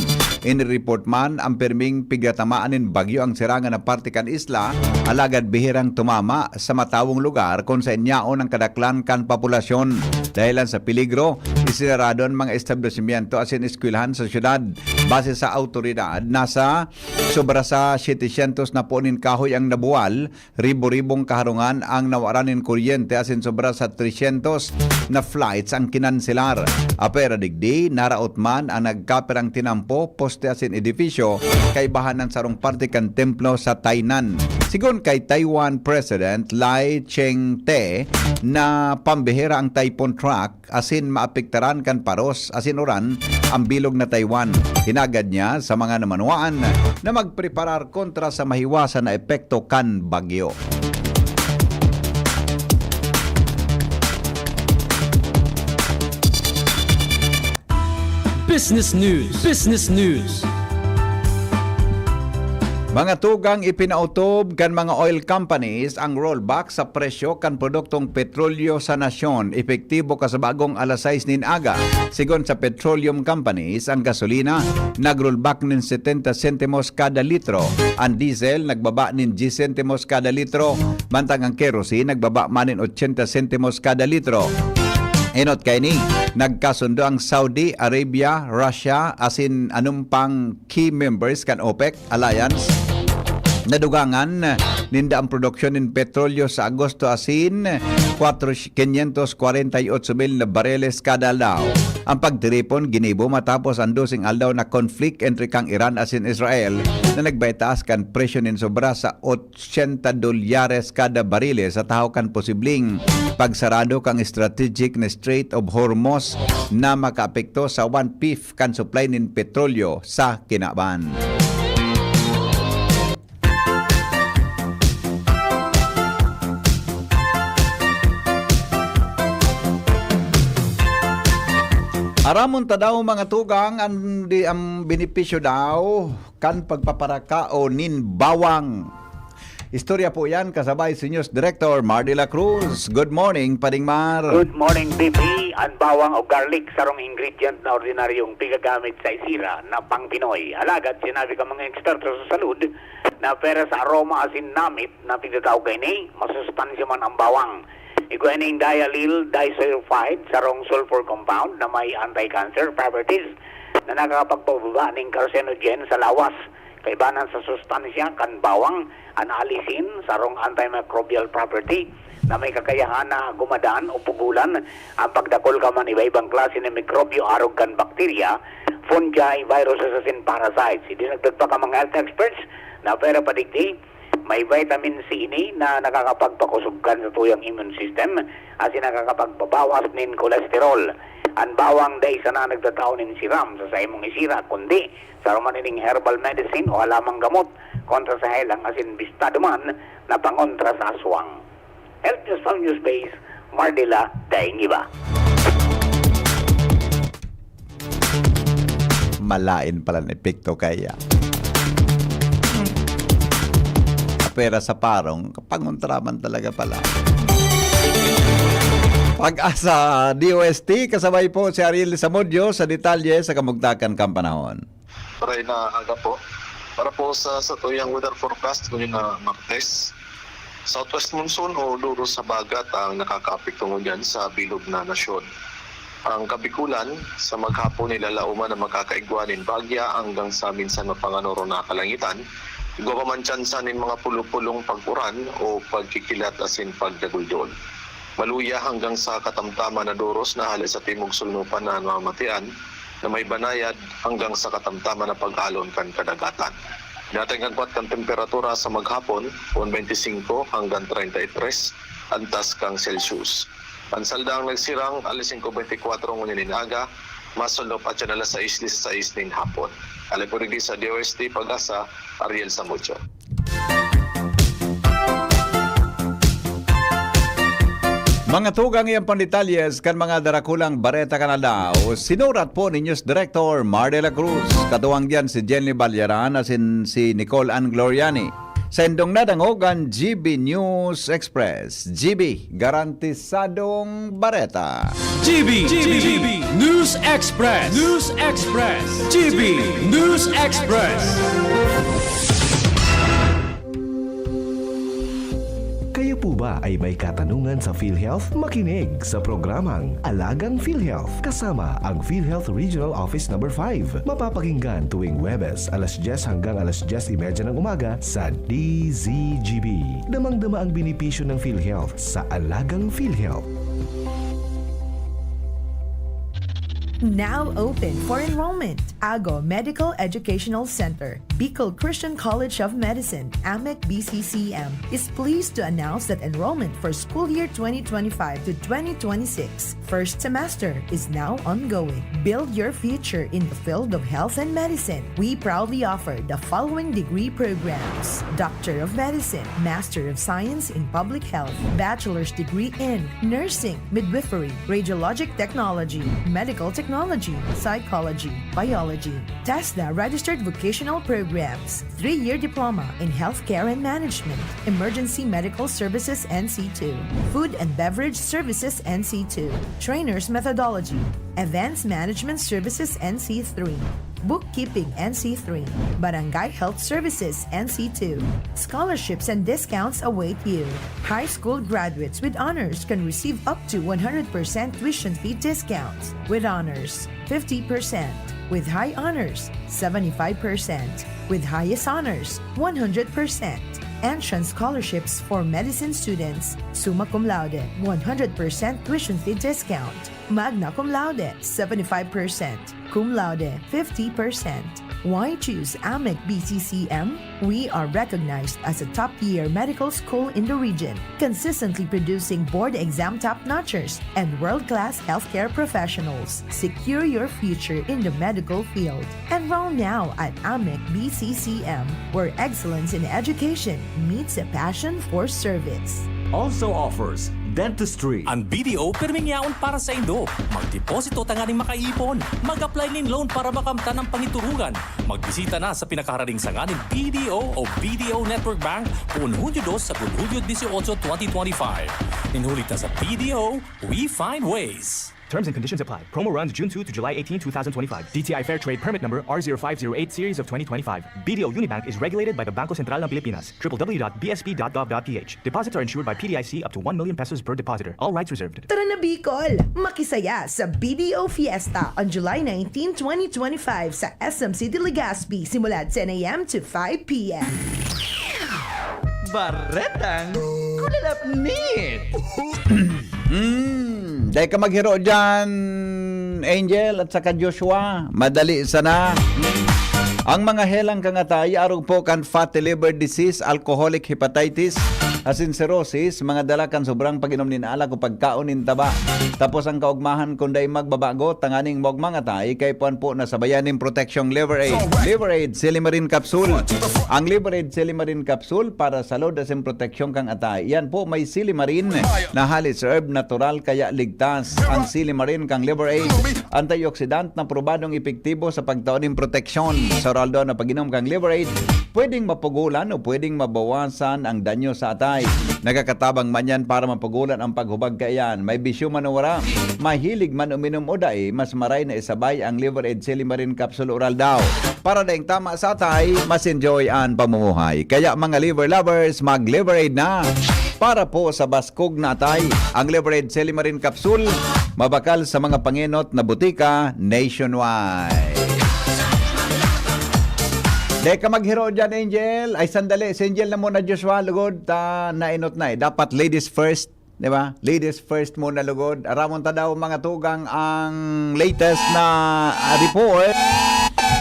Inireport man an pirming pigatamaan nin bagyo ang sirangan na parte kan isla, alagad bihirang tumama sa matawong lugar kun saen yaon ang kadaklan kan populasyon. Dahelan sa peligro, isinarado an mga establesimiento asin eskwelahan sa syudad. Base sa awtoridad, nasa sobra sa setecientos na puon nin kahoy ang nabuwal, ribo-ribong kaharungan ang nawaran nin kuryente asin sobra sa tresyentos na flights ang kinanselar. Apwera digdi, naraot man ang nagkapirang tinampo, poste asin edifisyo, kaibahan an sarong parte kan templo sa Tainan. Sigon kay Taiwan President Lai Ching-te, na pambihira ang typhoon track asin maapektaran kan paros asin uran ang bilog na Taiwan. Hinagad niya sa mga namanwaan na magpreparar kontra sa mahiwasan na epekto kan bagyo. Business News. Business News. Mga tugang, ipinautob kan mga oil companies ang rollback sa presyo kan produktong petrolyo sa nasyon, epektibo kasabagong alas sais nin aga. Sigon sa petroleum companies, ang gasolina nag-rollback nin setenta sentimos kada litro, ang diesel nagbaba nin diyes sentimos kada litro, mantang ang kerosene nagbaba man nin ochenta sentimos kada litro. Enot kaini, nagkasundo ang Saudi Arabia, Russia, asin anong pang key members kan OPEC Alliance na dugangan ninda ang produksyon nin petrolyo sa Agosto asin kwatro, quinientos kwarenta y ocho mil na bareles kada aldaw. Ang pagtiripon ginibo matapos ang doseng aldaw na conflict entre kang Iran asin Israel na nagbaitaas kan presyo nin sobra sa otsenta dolyares kada bariles sa tahaw kan posibleng pagsarado kan strategic na Strait of Hormuz na makaapekto sa one-fifth kan supply nin petrolyo sa kinaban. Aramon ta daw, mga tugang, an, di, ang benepisyo daw kan pagpaparakaon nin bawang. Istorya po yan, kasabay si News Director Mar de la Cruz. Good morning, Paring Mar. Good morning, B P. An bawang o garlic, sarong ingredient na ordinaryong pigagamit sa isira na pang-Pinoy. Alagad, sinabi ka mga eksperto sa salud na pera sa aroma asin namit na pigtatao kaini, masustansya man ang bawang. Igwa ining diallyl disulfide, sarong sulfur compound na may anti-cancer properties na nakakapagpababa ning carcinogen sa lawas. Kaibanan sa sustansya kan bawang, an allicin, sarong antimicrobial property na may kakayahan na gumadan o pugolan ang pagdakul kan mga iba-ibang klase na mikrobyo arog kan bakterya, fungi, viruses asin parasites. Idinagdag pa kan mga health experts na pwera pa digdi, may vitamin C ini na nakakapagpakosog kan satuyang immune system asin nakakapagpabawas nin kolesterol. An bawang dai sana nagtatao nin siram sa saimong isira, kundi sa aruman ining herbal medicine o halamang gamot kontra sa helang asin bistado man na pangontra sa aswang. Health News Farm News Base, Mardila, Daing Iba. Malain pala na epekto kaya. Pera sa parong, pangontra man talaga pala. Pag-asa D O S T, kasabay po si Ariel Zamudio sa detalye sa kamugtakan kan panahon. Maray na aga po. Para po sa satuyang weather forecast, ngayon na Martes, southwest monsoon o duro sa bagat ang nakakaapekto ngunyan sa bilog na nasyon. Ang Kabikulan, sa maghapon, nilalaoman na makakaigwa nin bagya hanggang sa minsan mapanganoro na kalangitan. Igwa pa man tsansa nin mga pulo-pulong pag-uran o pagkikilat asin pagdaguldol. Maluya hanggang sa katamtaman na doros na hale sa timog sulnupan na namamatian na may banayad hanggang sa katamtaman na pag-alon kan kadagatan. Inaatay ang agwat kan temperatura sa maghapon, one twenty-five hanggang treinta y tres antas kan Celsius. An saldaang nagsirang alas singko beintikwatro ngunyan nin aga, masulnop atyan alas sais disisais nin hapon. Hale po digdi sa D O S T Pag-asa, Ariel Samudio. Mga tugang, iyan pang detalyes kan mga darakulang bareta kan aldaw. Sinurat po ni News Director Mar de la Cruz. Katuwang diyan si Jenny Balyaran asin si Nicole Ann Gloriani. Sa indong nadangog an G B News Express. G B, garantisadong bareta. G B, G B, News Express. News Express. G B News Express. Kayo po ba ay may katanungan sa PhilHealth? Makinig sa programang Alagang PhilHealth kasama ang PhilHealth Regional Office Number five. Mapapakinggan tuwing Huwebes, alas dyes hanggang alas dyes y media ng umaga sa D Z G B. Damang-dama ang benepisyo ng PhilHealth sa Alagang PhilHealth. Now open for enrollment. Ago Medical Educational Center, Bicol Christian College of Medicine, AMEC B C C M, is pleased to announce that enrollment for school year twenty twenty-five to twenty twenty-six first semester is now ongoing. Build your future in the field of health and medicine. We proudly offer the following degree programs: Doctor of Medicine, Master of Science in Public Health, Bachelor's degree in Nursing, Midwifery, Radiologic Technology, Medical Technology, Psychology, Biology, TESDA registered vocational programs, three-year diploma in healthcare and management, emergency medical services N C two, food and beverage services N C two, trainers methodology, events management services N C three, bookkeeping N C three, barangay health services N C two. Scholarships and discounts await you. High school graduates with honors can receive up to one hundred percent tuition fee discounts, with honors fifty percent, with high honors seventy-five percent, with highest honors one hundred percent. Entrance scholarships for medicine students: summa cum laude, one hundred percent tuition fee discount; magna cum laude, seventy-five percent; cum laude, fifty percent. Why choose AMEC B C C M? We are recognized as a top-tier medical school in the region, consistently producing board exam top-notchers and world-class healthcare professionals. Secure your future in the medical field. Enroll now at AMEC B C C M, where excellence in education meets a passion for service. Also offers dentistry. Ang B D O pirming yaon para saindo. Magdeposito tanganing makaipon. Mag-apply nin loan para makamtan ang pangiturugan. Magbisita na sa pinakaharaning sanga nin B D O o B D O Network Bank poon Hunyo dos sagkod Hunyo dieciocho, twenty twenty-five. Nin huli ta sa B D O, we find ways. Terms and conditions apply. Promo runs June two to July eighteen, two thousand twenty-five. D T I Fair Trade Permit Number R zero five zero eight Series of twenty twenty-five. B D O Unibank is regulated by the Bangko Sentral ng Pilipinas. W W W dot B S P dot gov dot P H. Deposits are insured by P D I C up to one million pesos per depositor. All rights reserved. Tara na, Bicol! Makisaya sa B D O Fiesta on July nineteen, twenty twenty-five sa S M City Legazpi, simula ten A M to five P M. Baretang Kulalapnit! Hmm, dai ka maghiro dyan, Angel at saka Joshua. Madali sana. Ang mga helang kangata, arog po kan fatty liver disease, alcoholic hepatitis, asin cirrhosis, mga dala kan sobrang pag-inom nin alak o pagkaon nin taba. Tapos ang kaugmahan, kung dai magbabago, tanganing maugmang atay, kay puan po nasabayan nin proteksyong Liver Aid. Liver Aid, Silimarin Capsule. Ang Liver Aid, Silimarin Capsule, para sa load asin proteksyon kang atay. Yan po, may silimarin na halis herb, natural, kaya ligtas. Ang silimarin kang Liver Aid, antioxidant na probadong epektibo sa pagtao nin proteksyon. Sa oral daw na pag-inom kang Liver Aid, pwedeng mapugulan o pwedeng mabawasan ang danyo sa atay. Nagkakatabang man yan para mapugulan ang paghubag kaiyan. May bisyo man o wala, mahilig man uminom o dai, mas maray na isabay ang Liver Aid Silimarin Capsule Oral daw. Para daing tama sa atay, mas enjoy ang pamumuhay. Kaya mga liver lovers, mag-Liver Aid na! Para po sa baskog na atay, ang Liver Aid Silimarin Capsule, mabakal sa mga pangenot na butika nationwide. Dai ka maghiro dyan, Angel. Ay, sandali. Si Angel na muna, Joshua. Lugod, ta, nainot na eh. Dapat ladies first, di ba? Ladies first muna, lugod. Aramon ta daw, mga tugang, ang latest na, ah, report.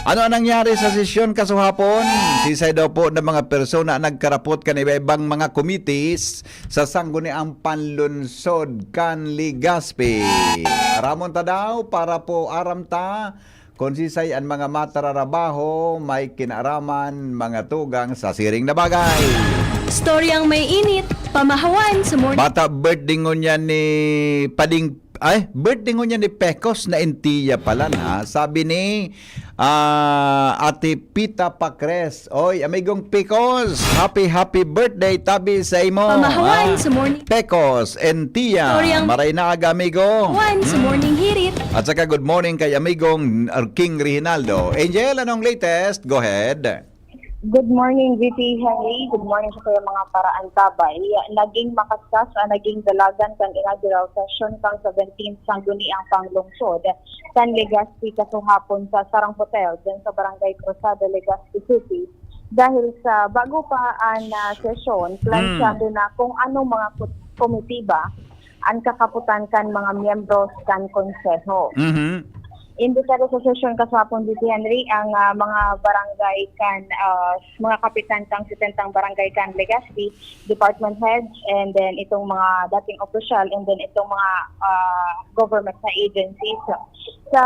Ano ang nangyari sa sesyon kasuhapon? Sisay daw po ng mga persona nagkarapot kan iba-ibang mga committees sa Sangguniang Panlunsod kan Legazpi. Aramon ta daw para po aram ta kun sisay an mga matararabaho may kinaaraman, mga tugang sa siring na bagay. Storyang may init, pamahawan sa morning. Bata birthday ngunyan ni Pading, Ay, birthday ngunyan ni Pecos na Intiya pala na. Sabi ni ah, Ate Pita Pacres. Oy, amigong Pecos, happy, happy birthday tabi sa imo. Pamahawan Ah, sa morning. Pecos, Intiya. Storyang Maray na aga, amigo. One sa Hmm. morning hirit. At saka good morning kay amigong King Reginaldo. Angel, anong latest? Go ahead. Good morning, V P Henry. Good morning sa kaya mga paraantabay. Naging makaskas ang naging dalagan kan inaugural session kan seventeenth Sangguniang Panglungsod kan Legazpi kasuhapon sa sarang hotel dyan sa Barangay Cruzada, Legazpi City. Dahil sa bago pa ang ah, sesyon, plansyado Mm. na kung anong mga ku- komitiba ang kakaputan kan mga miyembros kan konseho. Mhm. Imbitado sa sesyon kasapon, V P Henry, ang ah, mga barangay kan, ah, mga kapitan kang setentang barangay kan Legazpi, department heads, and then itong mga dating opisyal, and then itong mga ah, government na agencies. Sa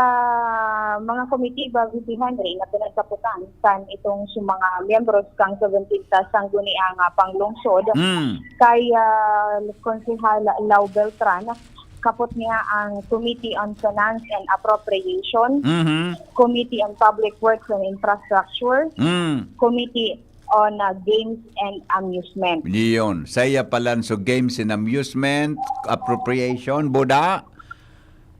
mga komitiba, V P Henry, na pinagkaputan kan itong sa mga miyembros kang seventeenth Sangguniang ah, Panglungsod, Mm. kay ah, Konsehal Lau Beltran, kapot niya ang Committee on Finance and Appropriation, Mhm. Committee on Public Works and Infrastructure, Mm. Committee on ah, Games and Amusement. Yun. Saya palan so games and amusement, appropriation, buda.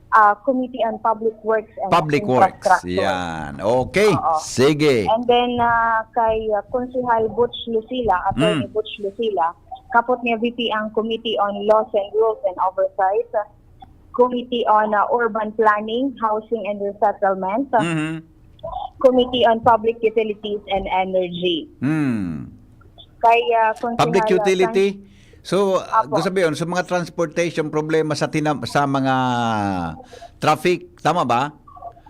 Ah, Committee on Public Works and Public Works. Infrastructure. Yan. Okay. Oo. Sige. And then ah, kay ah, Konsehal Butch Lucila, Attorney Mm. Butch Lucila, kapot niya V P ang Committee on Laws and Rules and Oversight, Committee on ah, Urban Planning, Housing and Resettlement, Mhm. Committee on Public Utilities and Energy. Hmm. Kay ah, Konsehal Public ah, utility? Fran- So, ah, Apo. gusto sabihin, sa mga transportation problema sa tina- sa mga traffic, tama ba?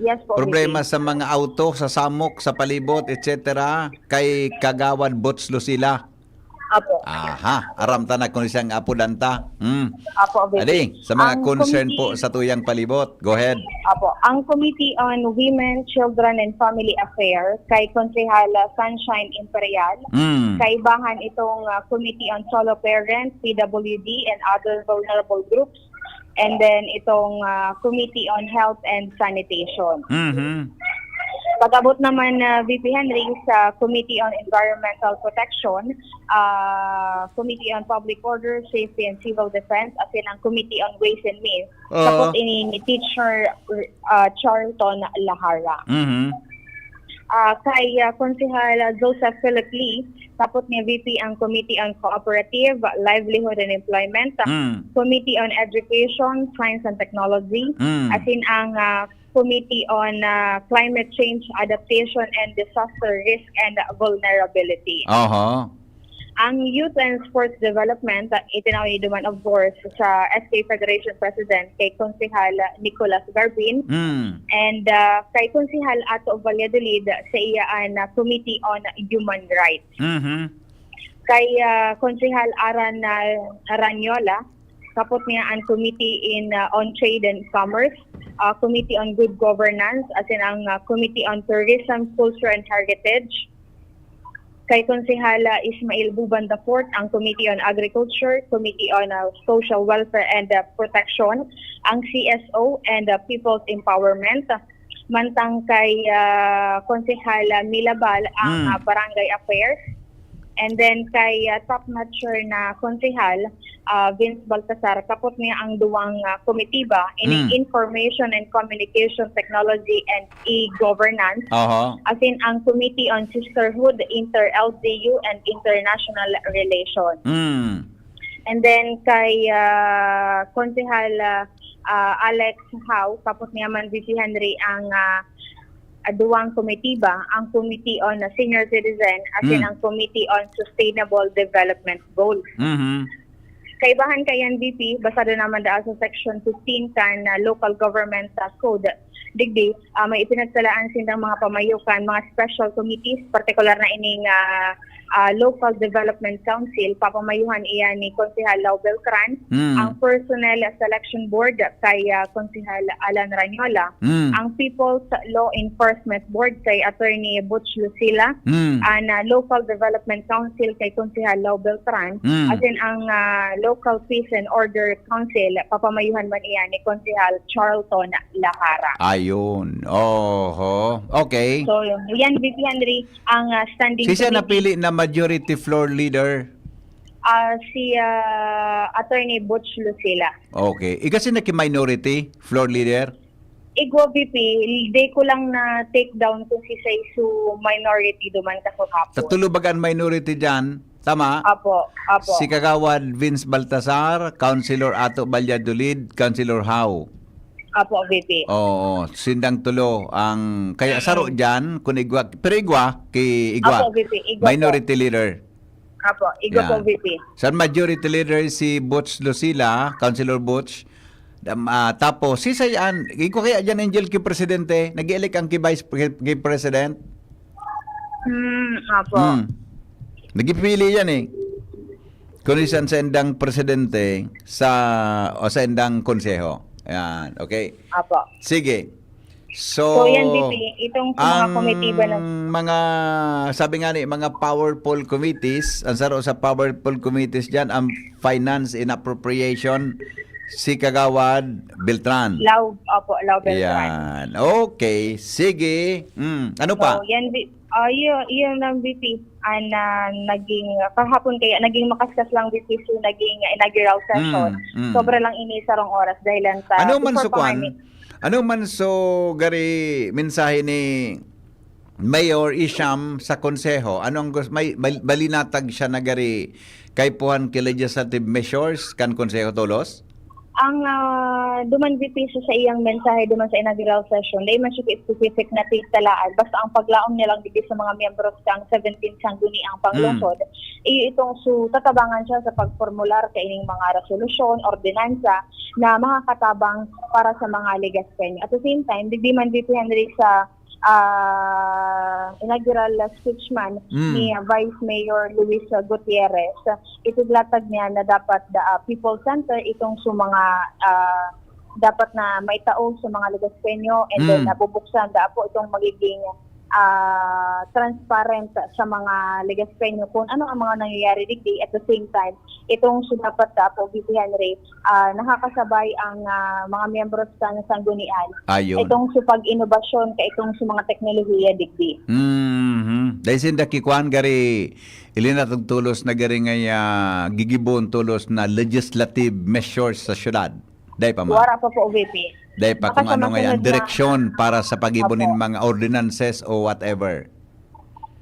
Yes po, Problema V P. sa mga auto, sa samok, sa palibot, et cetera. Kay Kagawad Boots Lucila. Apo. Aha, aram ta na kung siyang apudan ta. Hmm. Apo, V P. Adi, sa mga Ang concern committee po sa tuyang palibot. Go ahead. Apo, ang Committee on Women, Children, and Family Affairs kay Konsehal Sunshine Imperial. Mm. Kaibahan itong ah, Committee on Solo Parents, P W D, and Other Vulnerable Groups. And then itong ah, Committee on Health and Sanitation. Mhm. Pag-abot naman na V P Henry sa Committee on Environmental Protection, ah, Committee on Public Order, Safety and Civil Defense, asin ang Committee on Ways and Means, Oo. Kapot ini ni Teacher ah, Charlton Lahara. Mhm. Ah, kay ah, Konsehal Joseph Philip Lee, kapot ni V P ang Committee on Cooperative, Livelihood and Employment, Mm. Committee on Education, Science and Technology, Mm. asin ang ah, Committee on ah, Climate Change, Adaptation and Disaster Risk and Vulnerability. Aha. Ang Youth and Sports Development, ah, itinaw ni duman, of course, sa S K Federation President kay Konsehal Nicolas Garbin Mm. and ah, kay Konsehal Ato Valladolid sa iya an ah, Committee on Human Rights. Mhm. Kay ah, Konsehal Aran ah, Aranyola, kapot niya ang Committee in ah, on Trade and Commerce, ah, Committee on Good Governance, asin ang ah, Committee on Tourism, Culture and Heritage. Kay Konsehal ah, Ismael Buban the fourth, ang Committee on Agriculture, Committee on ah, Social Welfare and ah, Protection, ang C S O and ah, People's Empowerment. Mantang kay ah, Konsehal ah, Milabal ang Mm. ah, Barangay Affairs. And then kay ah, top notcher na Konsehal, ah, Vince Baltasar, kapot niya ang duwang ah, komitiba, ini Mm. Information and Communication Technology and E-Governance, Aha. asin ang Committee on Sisterhood, Inter-L G U, and International Relations. Mm. And then kay ah, Konsehal ah, ah, Alex Howe, kapot niya man V P Henry ang ah, ah, duwang komitiba, ang Committee on Senior Citizen, asin Mm. ang Committee on Sustainable Development Goals. Mhm. Kaibahan kaiyan, V P, basado naman daa sa Section fifteen kan ah, Local Government ah, Code, digdi, ah, may ipinagsalaan sindang mga pamayo kan mga special committees, partikular na ining ah, ah, Local Development Council, papamayuhan iyan ni Konsehal Lau Beltran, Hmm. ang Personnel Selection Board kay, ah, Konsehal Alan Ranyola, Hmm. ang People's Law Enforcement Board kay Attorney Butch Lucila, Hmm. ang, ah, Local Development Council kay Konsehal Lau Beltran, Hmm. asin ang, ah, Local Peace and Order Council, papamayuhan man iyan ni Konsehal Charlton Lahara. Ayun. Oho. Okay. So, yan, V P Henry, ang, ah, standing Sisay committee. Napili na majority floor leader? Ah, si, ah, Attorney Butch Lucila. Okay. Ika sinda ki minority floor leader? Igwa, V P, di ko lang na take down kung sisay su minority duman kasuhapon. Tatulo baga an minority dyan? Tama? Apo, apo. Si Kagawad Vince Baltasar, Councilor Ato Valladolid, Councilor Hao. Apo, V P. Oo, sindang tulo ang kaya saro dyan, kun igwa, pero igwa, ki igwa. Apo, V P, igwa po. Minority leader. Apo, igwa po, Yan. V P. Sa majority leader si Butch Lucila, Councilor Butch. Dam- ah, tapos, si Sayan, igwa kaya dyan, Angel, ki presidente, nag-elect ang ki vice pre- ki president. Hmm, apo. Hmm. Nagpipili yan eh. Kung isan sa indang presidente sa o sa indang konseho. Yan, okay. Apo. Sige. So, So, yan, V P, itong sa mga ang komitiba na mga, sabi nga ni, mga powerful committees, ang saro sa powerful committees dyan, ang finance and appropriation, si Kagawad Beltran. Lau, opo, Lau Beltran. Yan. Okay. Sige. Mm. Ano pa? So, yan, V- ah, yun, yun lang, V P. Ang, ah, naging, kahapon kaya, naging makaskas lang, V P, so naging inaugural session. Mm, mm. Sobra lang ini sarong oras dahil lang sa Ano man before so pa kwan? kami. Ano man so gari mensahe ni Mayor Isham sa konseho? Ano ang gusto? May bal- balinatag siya na gari kaipuhan ki legislative measures kan konseho tolos? Ang, ah, duman, V P, sa, sa iyang mensahe duman sa inaugural session, dai man siya specific na tigtalaan. Basta ang paglaom niya lang digdi sa mga miyembros kang seventeenth Sangguniang Panglungsod, iyo itong su tatabangan siya sa pagformular kaining mga resolusyon, ordinansa na makakatabang para sa mga Legaspeño. At the same time, digdi man, V P Henry, sa ah, inaugural speech man Mm. ni Vice Mayor Luis Gutierrez, ituglatag niya na dapat da, ah, people-centered itong sa mga, ah, dapat na maitao sa mga Legaspeño, and then Mm. nabubuksan da po itong magiging, ah, transparent sa mga Legaspeño kung ano ang mga nangyayari digdi. At the same time, itong sa dapat da po, V P Henry, ah, nakakasabay ang, ah, mga miyembros kan sanggunian. Ayun. Itong sa pag-inobasyon, ka itong sa mga teknolohiya digdi. Mhm. Dahil sinda kikuan gari, ilinatag tulos na gari nga, ah, gigibon tulos na legislative measures sa syudad. Dahil pa man. Wara pa po, V P. Dahil pa Baka kung sa ano nga yan, masunod na direksyon para sa pag-ibon Opo. ng mga ordinances o whatever.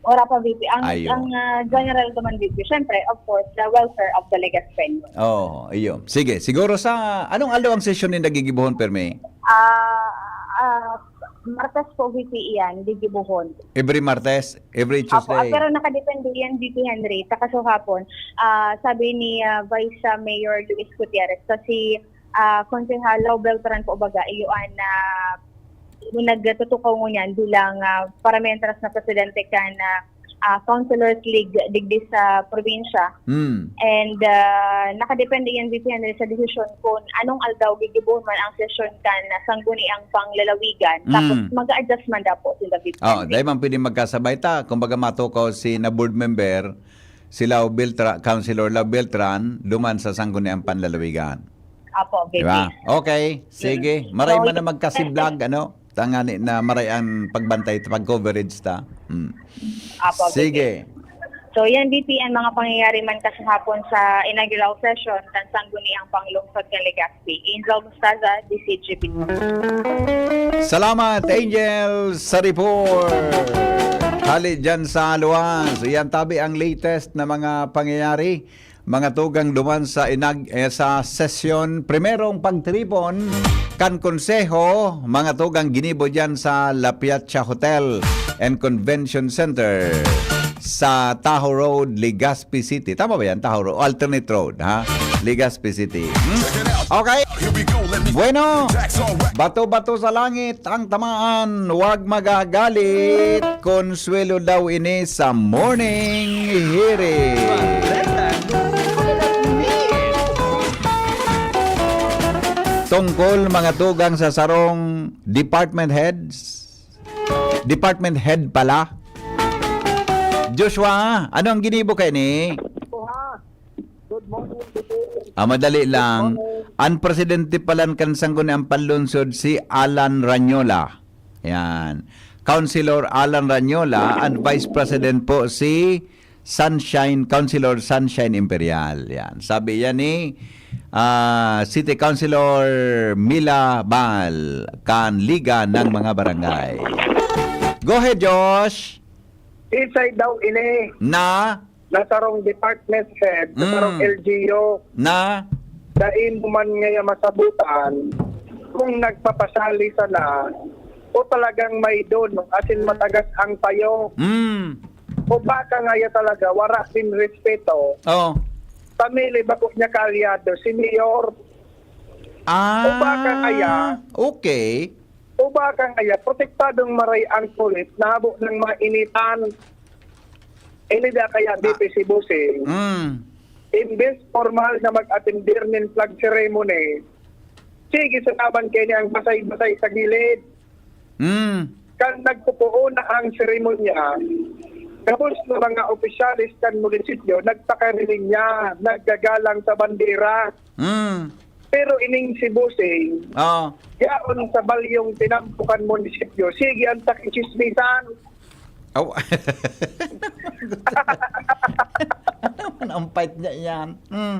Wara pa, V P. Ang, Ayun. ang, ah, general naman, V P, syempre, of course, the welfare of the Legaspeño. Oo, iyo. Sige, siguro sa, anong aldaw ang sesyon ni nagigibuhon, permi? Ah, ah, Martes po, V P, iyan, gigibuhon. Every Martes? Every Apo, ah, Tuesday? Pero nakadepende yan, V P Henry. Sa kasuhapon, ah, sabi ni, ah, Vice, ah, Mayor Luis Gutierrez, kasi, ah, Konsehal Lau Beltran po baga, iyo an, ah, nagtutukaw ngunyan bilang, ah, paramientras na presidente kan, ah, ah, Councilors League digdi sa probinsya. Hmm. And, ah, nakadepende yan, V P Henry, sa desisyon kung anong aldaw gigibuhon man ang sesyon kan, ah, sangguniang panglalawigan. Tapos Mm. mag-a-adjust man daw po sila, V P Oh, Henry. Dahil man pwede magkasabay ta, kumbaga matukaw si na board member, si Lau Beltra, Councilor Lau Beltran, duman sa sangguniang panlalawigan. Apo, V P. Di ba? Okay, sige. Maray So, man na magkasiblag, ano? Tangani na maray ang pagbantay, pag-coverage ta. Hmm. Apo, V P. Sige. So, yan, V P, ang mga pangyayari man kasahapon sa inaugural session kan sangguniang panglungsod kan Legazpi. Angel Mostaza, D C G B. Salamat, Angel, sa report. Hali dyan sa luwas. Iyan tabi ang latest na mga pangyayari. Mga tugang duman sa inag eh, sa sesyon, primerong pagtiripon kan Konseho, mga tugang ginibo dyan sa La Piazza Hotel and Convention Center sa Tajo Road, Legazpi City. Tama ba yan? Tajo Road? Alternate Road, ha? Legazpi City. Hmm? Okay? Here we go. Bueno, bato-bato sa langit ang tamaan, huwag magagalit. Consuelo daw ini sa morning hirit. Tungkol mga tugang sa sarong department heads. Department head pala. Joshua, ano ang ginibo kaini? Good morning, Bibi. Ah, madali lang. Good morning. Ang presidente pala kan Sangguniang Panlungsod si Alan Ranyola. Yan. Councilor Alan Ranyola, ang vice president po si Sunshine, Councilor Sunshine Imperial. Yan. Sabi yan ni, ah, City Councilor Mila Bal, kan Liga ng mga Barangay. Go ahead, Josh. Isay daw ini Na? na sarong department head, sa Mm. sarong L G U. Na? Dai mo man ngaya masabutan kung nagpapasali sana o talagang may don, asin matagas ang payo. Mm. O baka ngaya talaga wara din respeto. Oh. Pamili bako niya kaalyado, si Mayor. Ah, O baka kaya? okay. O baka ngaya, protektadong maray ang pulis na habo ng mainitan. Ini da kaya, Ah. D P C Bossing. Mm. Imbes formal na mag-atender nin flag ceremony, sige sa naman kaini ang basay-basay sa gilid. Mm. Kan nagpupuon na ang seremonya, gabos na mga opisyales kan munisipyo nagpakariling niya, naggagalang sa bandera. Mm. Pero ining si Bossing, Oo. yaon sa balyong tinampo kan munisipyo, sige ang takichismisan. Aw. Ano man ang fight niya yan? Mm.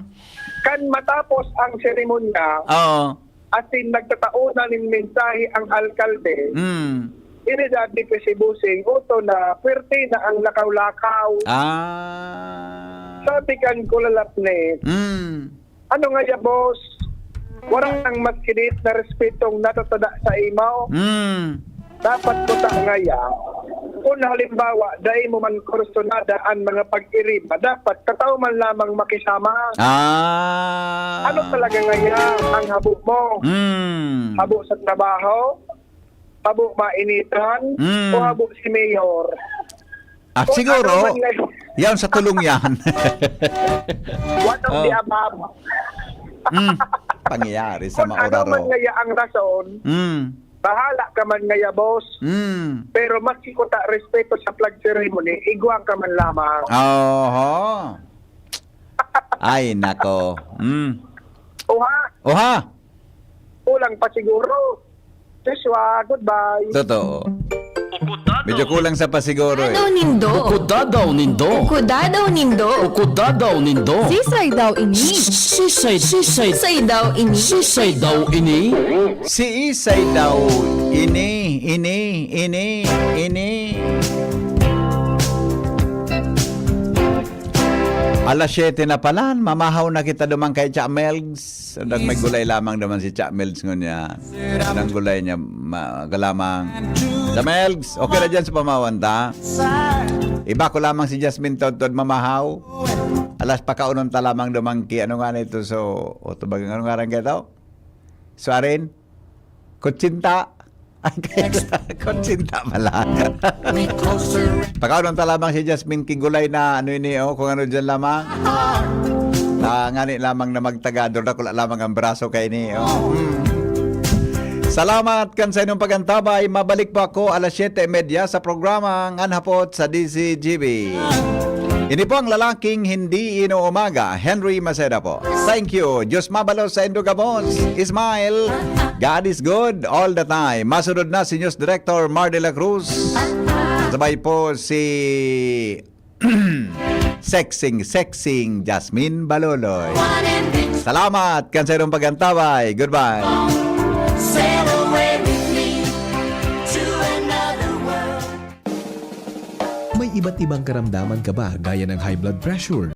Kan matapos ang seremonya, Oo. asin nagtatao na nin mensahe ang alkalde, Mm. ini dati pa si Bossing, uto na, puwerte na ang lakaw-lakaw. Ah. Sabi kan kulalapnit, Mm. "Ano ngaya, boss? Wala nang mas kinit na respetong natatada sa imaw?" Mm. Dapat kuta ngaya, kung halimbawa, dai mo man kursunada an mga pag-iriba, dapat katao man lamang makisama. Ah. Ano talaga ngaya ang habo mo? Mm. Habo sa trabaho? Habo mainitan? Mm. O habo si Mayor? Ah, O siguro, ano man ngayon? yan sa tulong yan. One of the Oh. above. Mm. Pangyayari sa Kung ano mauraro. man ngaya ang rason, Mm. bahala ka man ngaya, boss. Mm. Pero maski kuta respeto sa flag ceremony, igwa ka man lamang. Oho. Ay, nako. Mm. Oha, Oha! kulang pa siguro. Joshua, goodbye. Totoo. Medyo kulang sa pasiguro eh. Dadaw nindo. Ukudadaw nindo. Ukudadaw nindo. Ukudadaw nindo. Sisay daw ini. Sisay, sisay. Sisay daw ini. Sisay daw ini. Si Isay daw ini, ini, ini, ini. Alas siyete na pala, mamahaw na kita duman kay Cha Melgs. Nagmay gulay lamang duman si Cha Melgs ngunyan. Ang gulay niya, ma-, galamang. Cha Melgs, okay na dyan sa pamahawan ta? Iba ko lamang si Jasmine Todtod mamahaw. Alas pakaunon ta lamang duman ki, ano nga nito, so, o, tubagang ano nga rin kayo? Suarin? Kutsinta? Kutsinta pala. Pakaunon ta lamang si Jasmine ki gulay na ano ini, oh, kung ano dyan lamang. Ah, ngani lamang na magtagador, dakula lamang ang braso kay ini, oh. Mm. Salamat kan sa inyong pag-antabay. Mabalik po ako alas siyete y media sa programang An Hapot sa D Z G B. Ini po ang lalaking hindi inuumaga, Henry Maceda po. Thank you. Diyos mabalos sa indo gabos. Smile. God is good all the time. Masunod na si News Director Mar de la Cruz. Sabay po si sexing, sexing Jasmine Baloloy. Salamat kan sa inyong pag-antabay. Goodbye. Sail away with me to another world. May iba't ibang karamdaman ka ba, gaya ng high blood pressure,